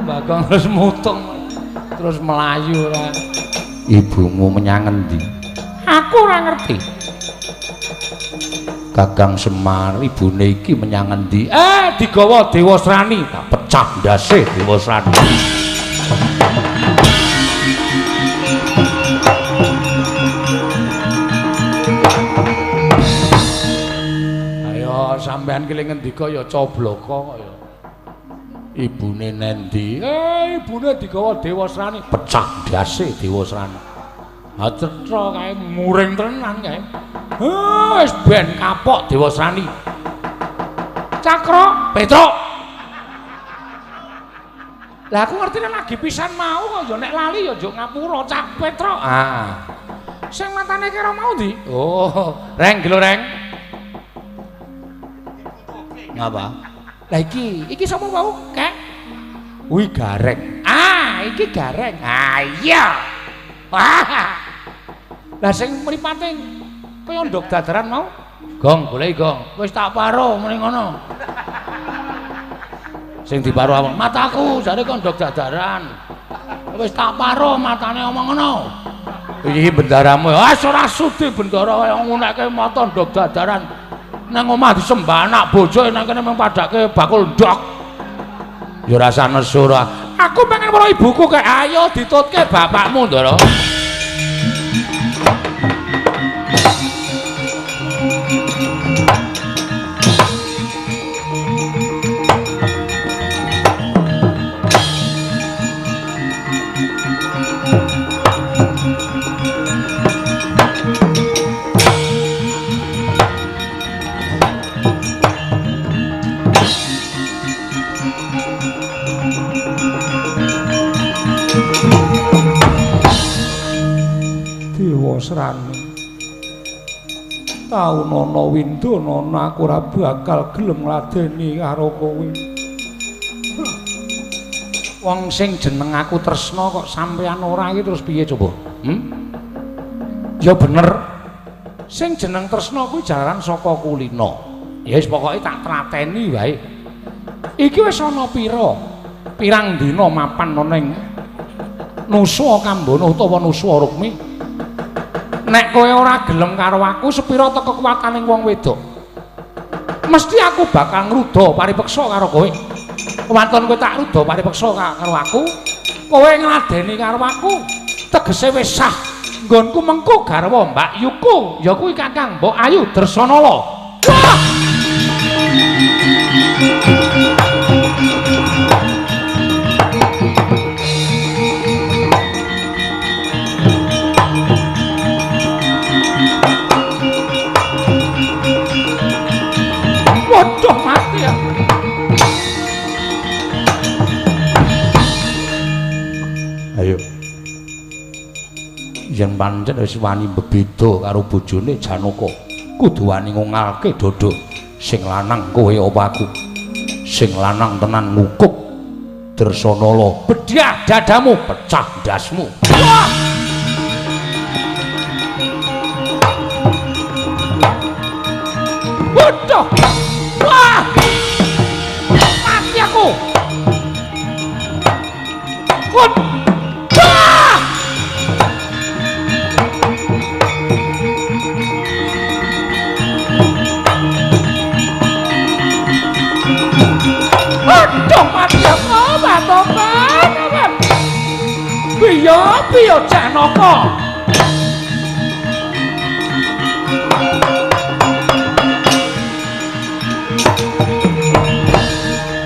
Bagong terus mutung. Terus melayu ora. Ibumu menyang endi? Aku ora ngerti. Kakang Semar ibune iki menyang endi? Digawa Dewasrani, tak pecah ndase Dewasrani. Ayo sampean ki ngendika ya cobloko kok ya. Ibune nendi? Ibune digawa Dewasrani, pecah ndase Dewasrani. Ha cetha kae muring tenan kae. Wis ben kapok Dewasrani. Cakra, Petruk. Lah aku ngerti nek lagi pisan mau kok ya nek lali ya njuk ngapura Cak Petruk. Ah. Sing matane kira mau ndi? Oh, Reng gelo Reng. Ngapa? Lah iki sapa mau, Kek? Kuwi Gareng. Ah, iki Gareng. Ah iya. Wah. Lah sing mripate kaya ndok dadaran mau? Gong, goleki gong. Wis tak paro muni ngono. Sing diparo awak, mataku jare kok ndok dadaran. Wis tak paro matane omong ngono. Iki bendaramu. Ah ora sudi bendara kaya ngunekke mata ndok dadaran. Nang omah disembah anak bojo nang kene mung padake bakul ndok. Ya ora usah nesu ora. Aku pengen weruh ibuku kek ayo ditutke bapakmu, Ndara. Dewasrani taun ana windana aku ora bakal gelem ngladeni karo kowe. Wong sing jeneng aku tresna kok sampeyan ora iki terus piye coba? Ya bener. Sing jeneng tresna kuwi jalaran saka kulina. Ya wis pokoke tak tlateni wae. Iki wis ana pira? Pirang dina mapan ana ning Nusa Kambana utawa Nusa Rukmi. Nek kowe ora gelem karo aku sepira teko kekuwataning wong wedok. Mesti aku bakal ngruda paripeksa karo kowe. Waton kowe tak ruda paripeksa karo aku, kowe ngladeni karo aku, tegese wis sah. Nggonku mengko garwa Mbak Yuku, ya kuwi Kakang Mbok Ayu Dresanala. Wah! Waduh mati ya. Ayo. Yen pancen wis wani bebeda karo bojone Janaka, kudu wani ngungalke dada. Sing lanang kowe apa aku? Sing lanang tenan ngukup Dresanala. Bedhah dadamu, pecah ndasmu. Wah! Waduh! Wah! Mati aku. Wah! Aduh, mati aku. Tobat, tobat. Piye, piye Janaka?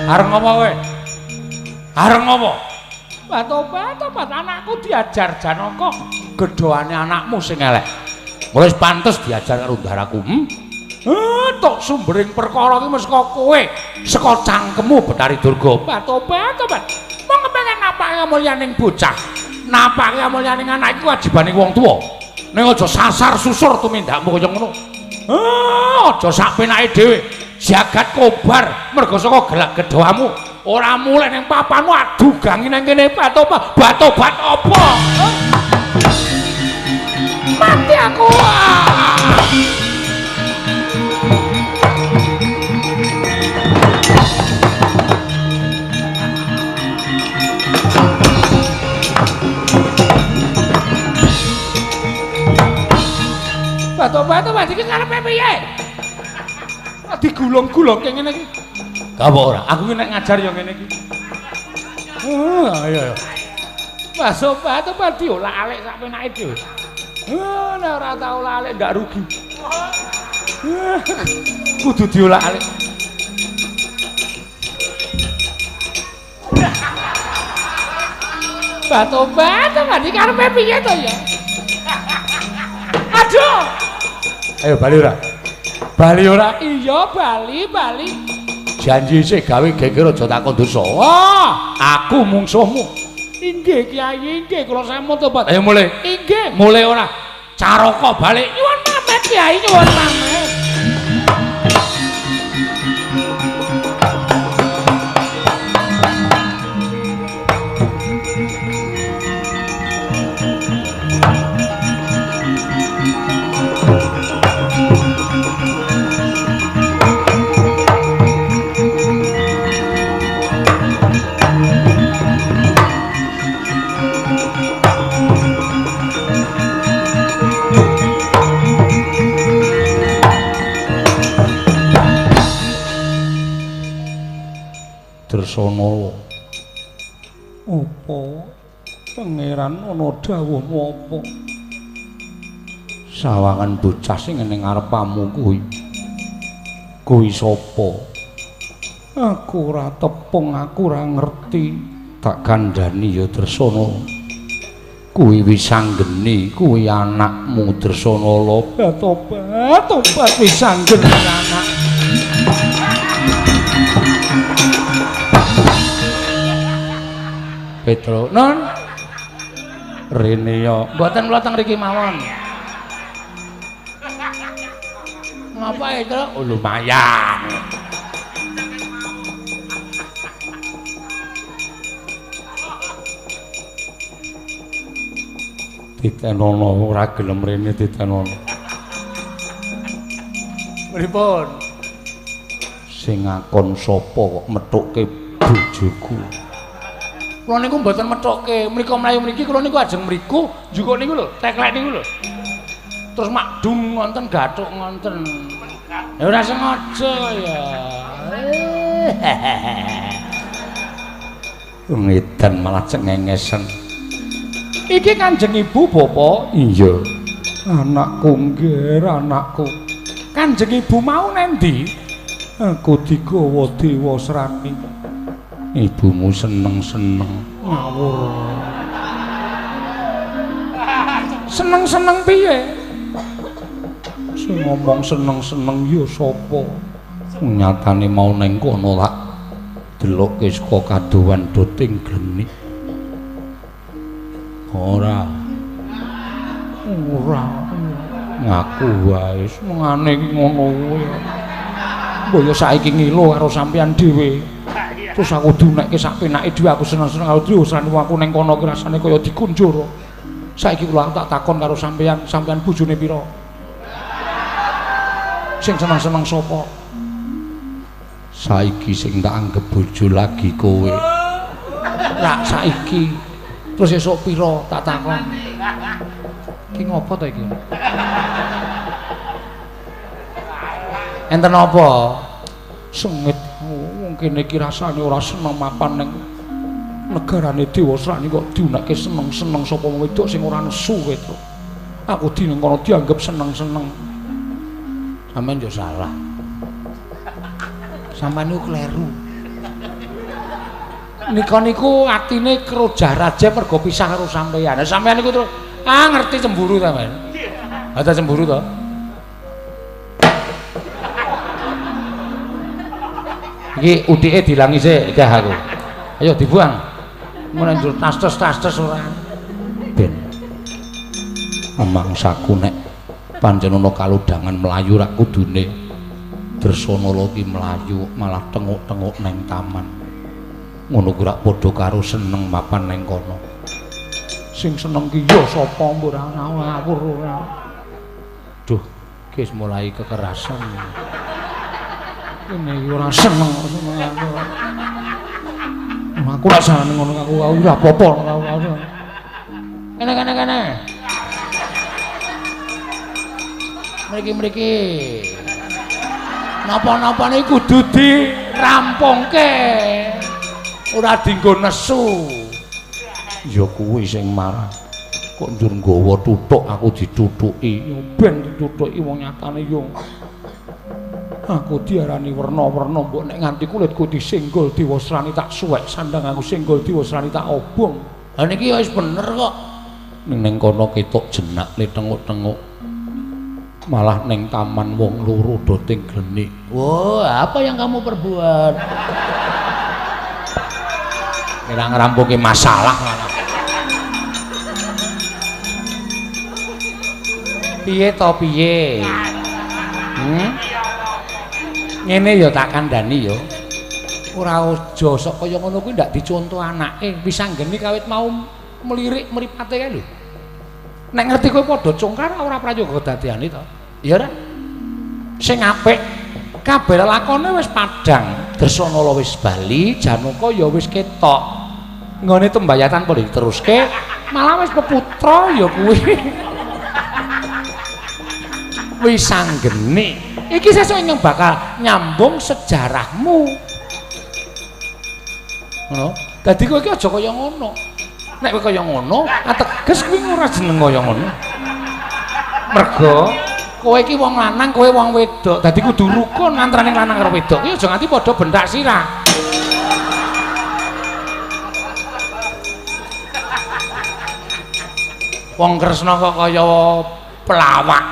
Areng apa kowe? Areng apa? Tobat, tobat, anakku diajar Janaka. Gedhoane anakmu sing elek. Wis pantes diajar karo ndaraku. Tok sumbering perkara iki mesti saka kowe, saka cangkemmu Bathari Durga. Tobat, tobat. Mong kepengen napake kamulyaning bocah. Napake kamulyaning anak iku wajibane wong tuwa. Ning aja sasar susur tumindakmu kaya ngono. Aja sak penake dhewe. Jagat kobar merga saka gelak gedhoamu. Ora mulih ning papanmu adugangi nang kene batobat apa? Mati aku. Batobat iki karepe piye? Digulung-gulungke ngene iki. Gak apa ora, aku ki nek ngajar ya ngene iki. Ayo ayo. Batobat diolak-alik sak penake dhewe. Nek ora tau olak-alik ndak rugi. Kudu diolak-alik. Batobat iki karepe piye to ya? Aduh. Ayo bali ora? Bali ora? Iya, bali, bali. Janji sik gawe geger aja takon dosa. Wah, aku mungsuhmu. Inggih Kyai, inggih kula sampun tobat. Ayo mulih. Inggih, mulih ora? Caraka balik. Nyuwun pamit Kyai, nyuwun pamit. Dresanala. Apa pangeran ana dawuhmu apa? Sawangan bocah sing ning ngarepamu kuwi. Kuwi sapa? Aku ora tepung, aku ora ngerti. Tak kandhani ya Dresanala. Kuwi Wisanggeni, kuwi anakmu Dresanala. Tobat, tobat Wisanggeni anak. Petro, non rene ya mboten kula teng mriki mawon. Ngapa itu? Oh, lumayan. Ditenono ora gelem rene ditenono. Pripun? Sing ngakon sapa kok methukke bojoku? Kula niku mboten methukke, mriko mlayu mriki kula niku ajeng mriku, njukuk niku lho, teklek niku lho. Terus makdung ngonten gathuk ngonten. Ya ora sengaja ya. Ngedan malah cengengesen. Iki Kanjeng Ibu Bapak? Iya. Anakku nggih, anakku. Kanjeng Ibu mau nendi? Aku digawa Dewa Srani. Ibumu seneng-seneng ngawur. Seneng-seneng piye? Sing ngomong seneng-seneng ya sapa? Nyatane mau neng kono lak delokke saka kadowan doting glenik. Ora. Ora. Ngaku wae senengane iki ngono kuwi. Mbok ya saiki ngilo karo sampeyan dhewe. Terus aku diunekke sak penake dhewe aku seneng-seneng karo dhewe srani aku ning kono ki rasane kaya dikunjur. Saiki kula tak takon karo sampeyan, sampeyan bojone pira? Sing seneng-seneng sapa? Saiki sing tak anggep bojo lagi kowe. Rak saiki. Terus esuk pira tak takon. Iki ngopo to iki? Enten apa? Sengit. Wong kene iki rasane ora seneng mapan ning negarane Dewa Srani kok diunekke seneng-seneng sapa wong wedok sing ora nesu kowe. Aku dene kono dianggep seneng-seneng. Sampeyan yo salah. Sampeyan niku kleru. Nika niku atine krojah raja mergo pisah karo sampeyan. Lah sampeyan niku terus ngerti cemburu sampeyan. Ha ta cemburu to? Iki utike dilangi sik iki aku. Ayo dibuang. Mun njur tas-tas ora. Ben. Mangsaku nek pancen ana kalodhangan mlayu rak kudune Dresanala ki mlayu malah tenguk-tenguk neng taman. Ngono kuwi rak padha karo seneng mapan neng kono. Sing seneng ki ya sapa ora ngawur ora. Duh, ki wis mulai kekerasan. Kene iki ora seneng aku. Aku ora seneng ngono aku ora apa-apa aku. Kene kene kene. Mriki-mriki. Napa-napa niku kudu dirampungke. Ora dienggo nesu. Ya kuwi sing marah. Kok njur nggawa tuthuk aku dithuthuki. Ya ben dithuthuki wong nyatane yo. Aku diarani werna-werna mbok nek nganti kulitku disenggol diwasrani tak suwek sandang aku senggol diwasrani tak obong. Lah niki ya wis bener kok. Ning kono ketok jenak le tenguk-tenguk. Malah ning taman wong loro do ting glenik. Wah, apa yang kamu perbuat? Kira ngrampungi masalah malah. Piye to piye? Ngene ya tak kandhani ya. Ora aja sok kaya ngono kuwi ndak dicontoh anake. Wis anggene kawit mau melirik mripate kae lho. Nek ngerti kowe padha congkar ora prayoga dadeane to. Ya ora? Sing apik kabeh lakone wis padhang. Dresanala wis bali, Janaka ya wis ketok. Nggone tembayatan padha diteruske, malah wis peputra ya kuwi. Wis anggene. Iki sesuk ingkang bakal nyambung sejarahmu. Ngono. Dadi kowe iki aja kaya ngono. Nek kowe kaya ngono, ateges kuwi ora jeneng kaya ngono. Mergo kowe iki wong lanang, kowe wong wedok. Dadi kudu rukun antaraning lanang karo wedok. Kuwi aja nganti padha bentak sirah. Wong Kresna kok kaya pelawak.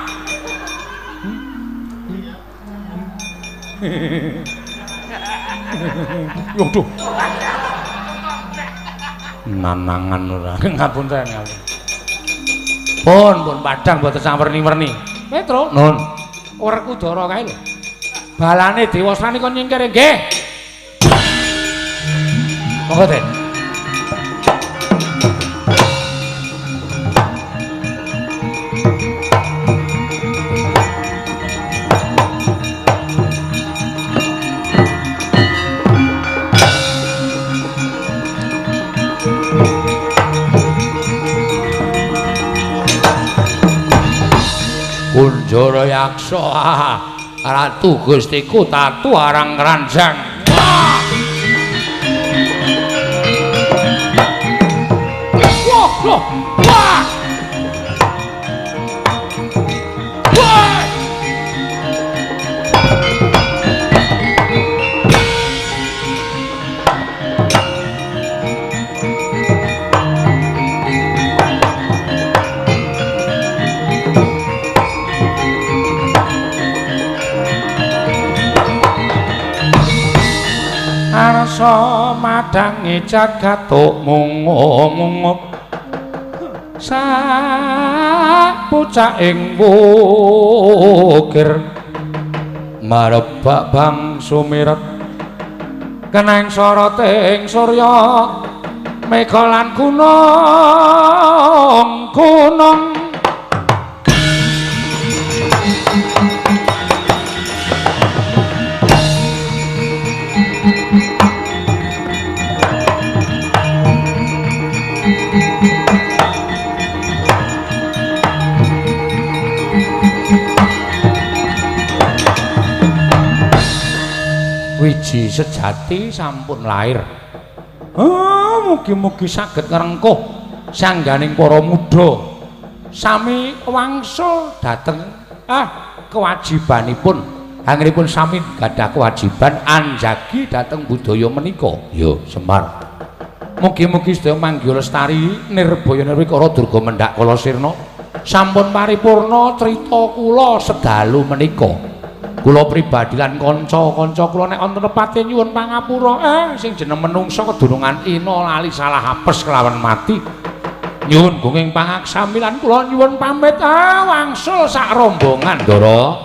Yo duh. Nanangan ora. Ngapunten ngapunten. Pun pun padhang mboten sawerni-werni. Petro, nun. Werkudara kae lho. Balane Dewasrani kon nyingkir nggih. Monggo, Den. Kunjara Yaksa, Ratu Gustiku tatu arang ranjang. Wah, wah, wah. Wah. Arsa madangi jagat mungup sak pucaking wukir marebak bang sumiret keneng soroting surya mega lan gunung gunung. Wiji sejati sampun lair. Oh, mugi-mugi saged ngrengkuh sangganing para muda sami wangsul dhateng kewajibanipun. Anggenipun sami gadah kewajiban anjagi dhateng budaya menika. Ya, Semar. Mugi-mugi sedaya manggih lestari nirbaya nirwikara durga mendhak kala sirna. Sampun paripurna crita kula sedalu menika. Kula pribadi lan kanca-kanca kula nek wonten lepate nyuwun pangapura. Sing jeneng menungsa kedunungan ina lali salah apes kelawan mati. Nyuwun gunging pangaksami lan kula nyuwun pamit wangsul sak rombongan, Ndara.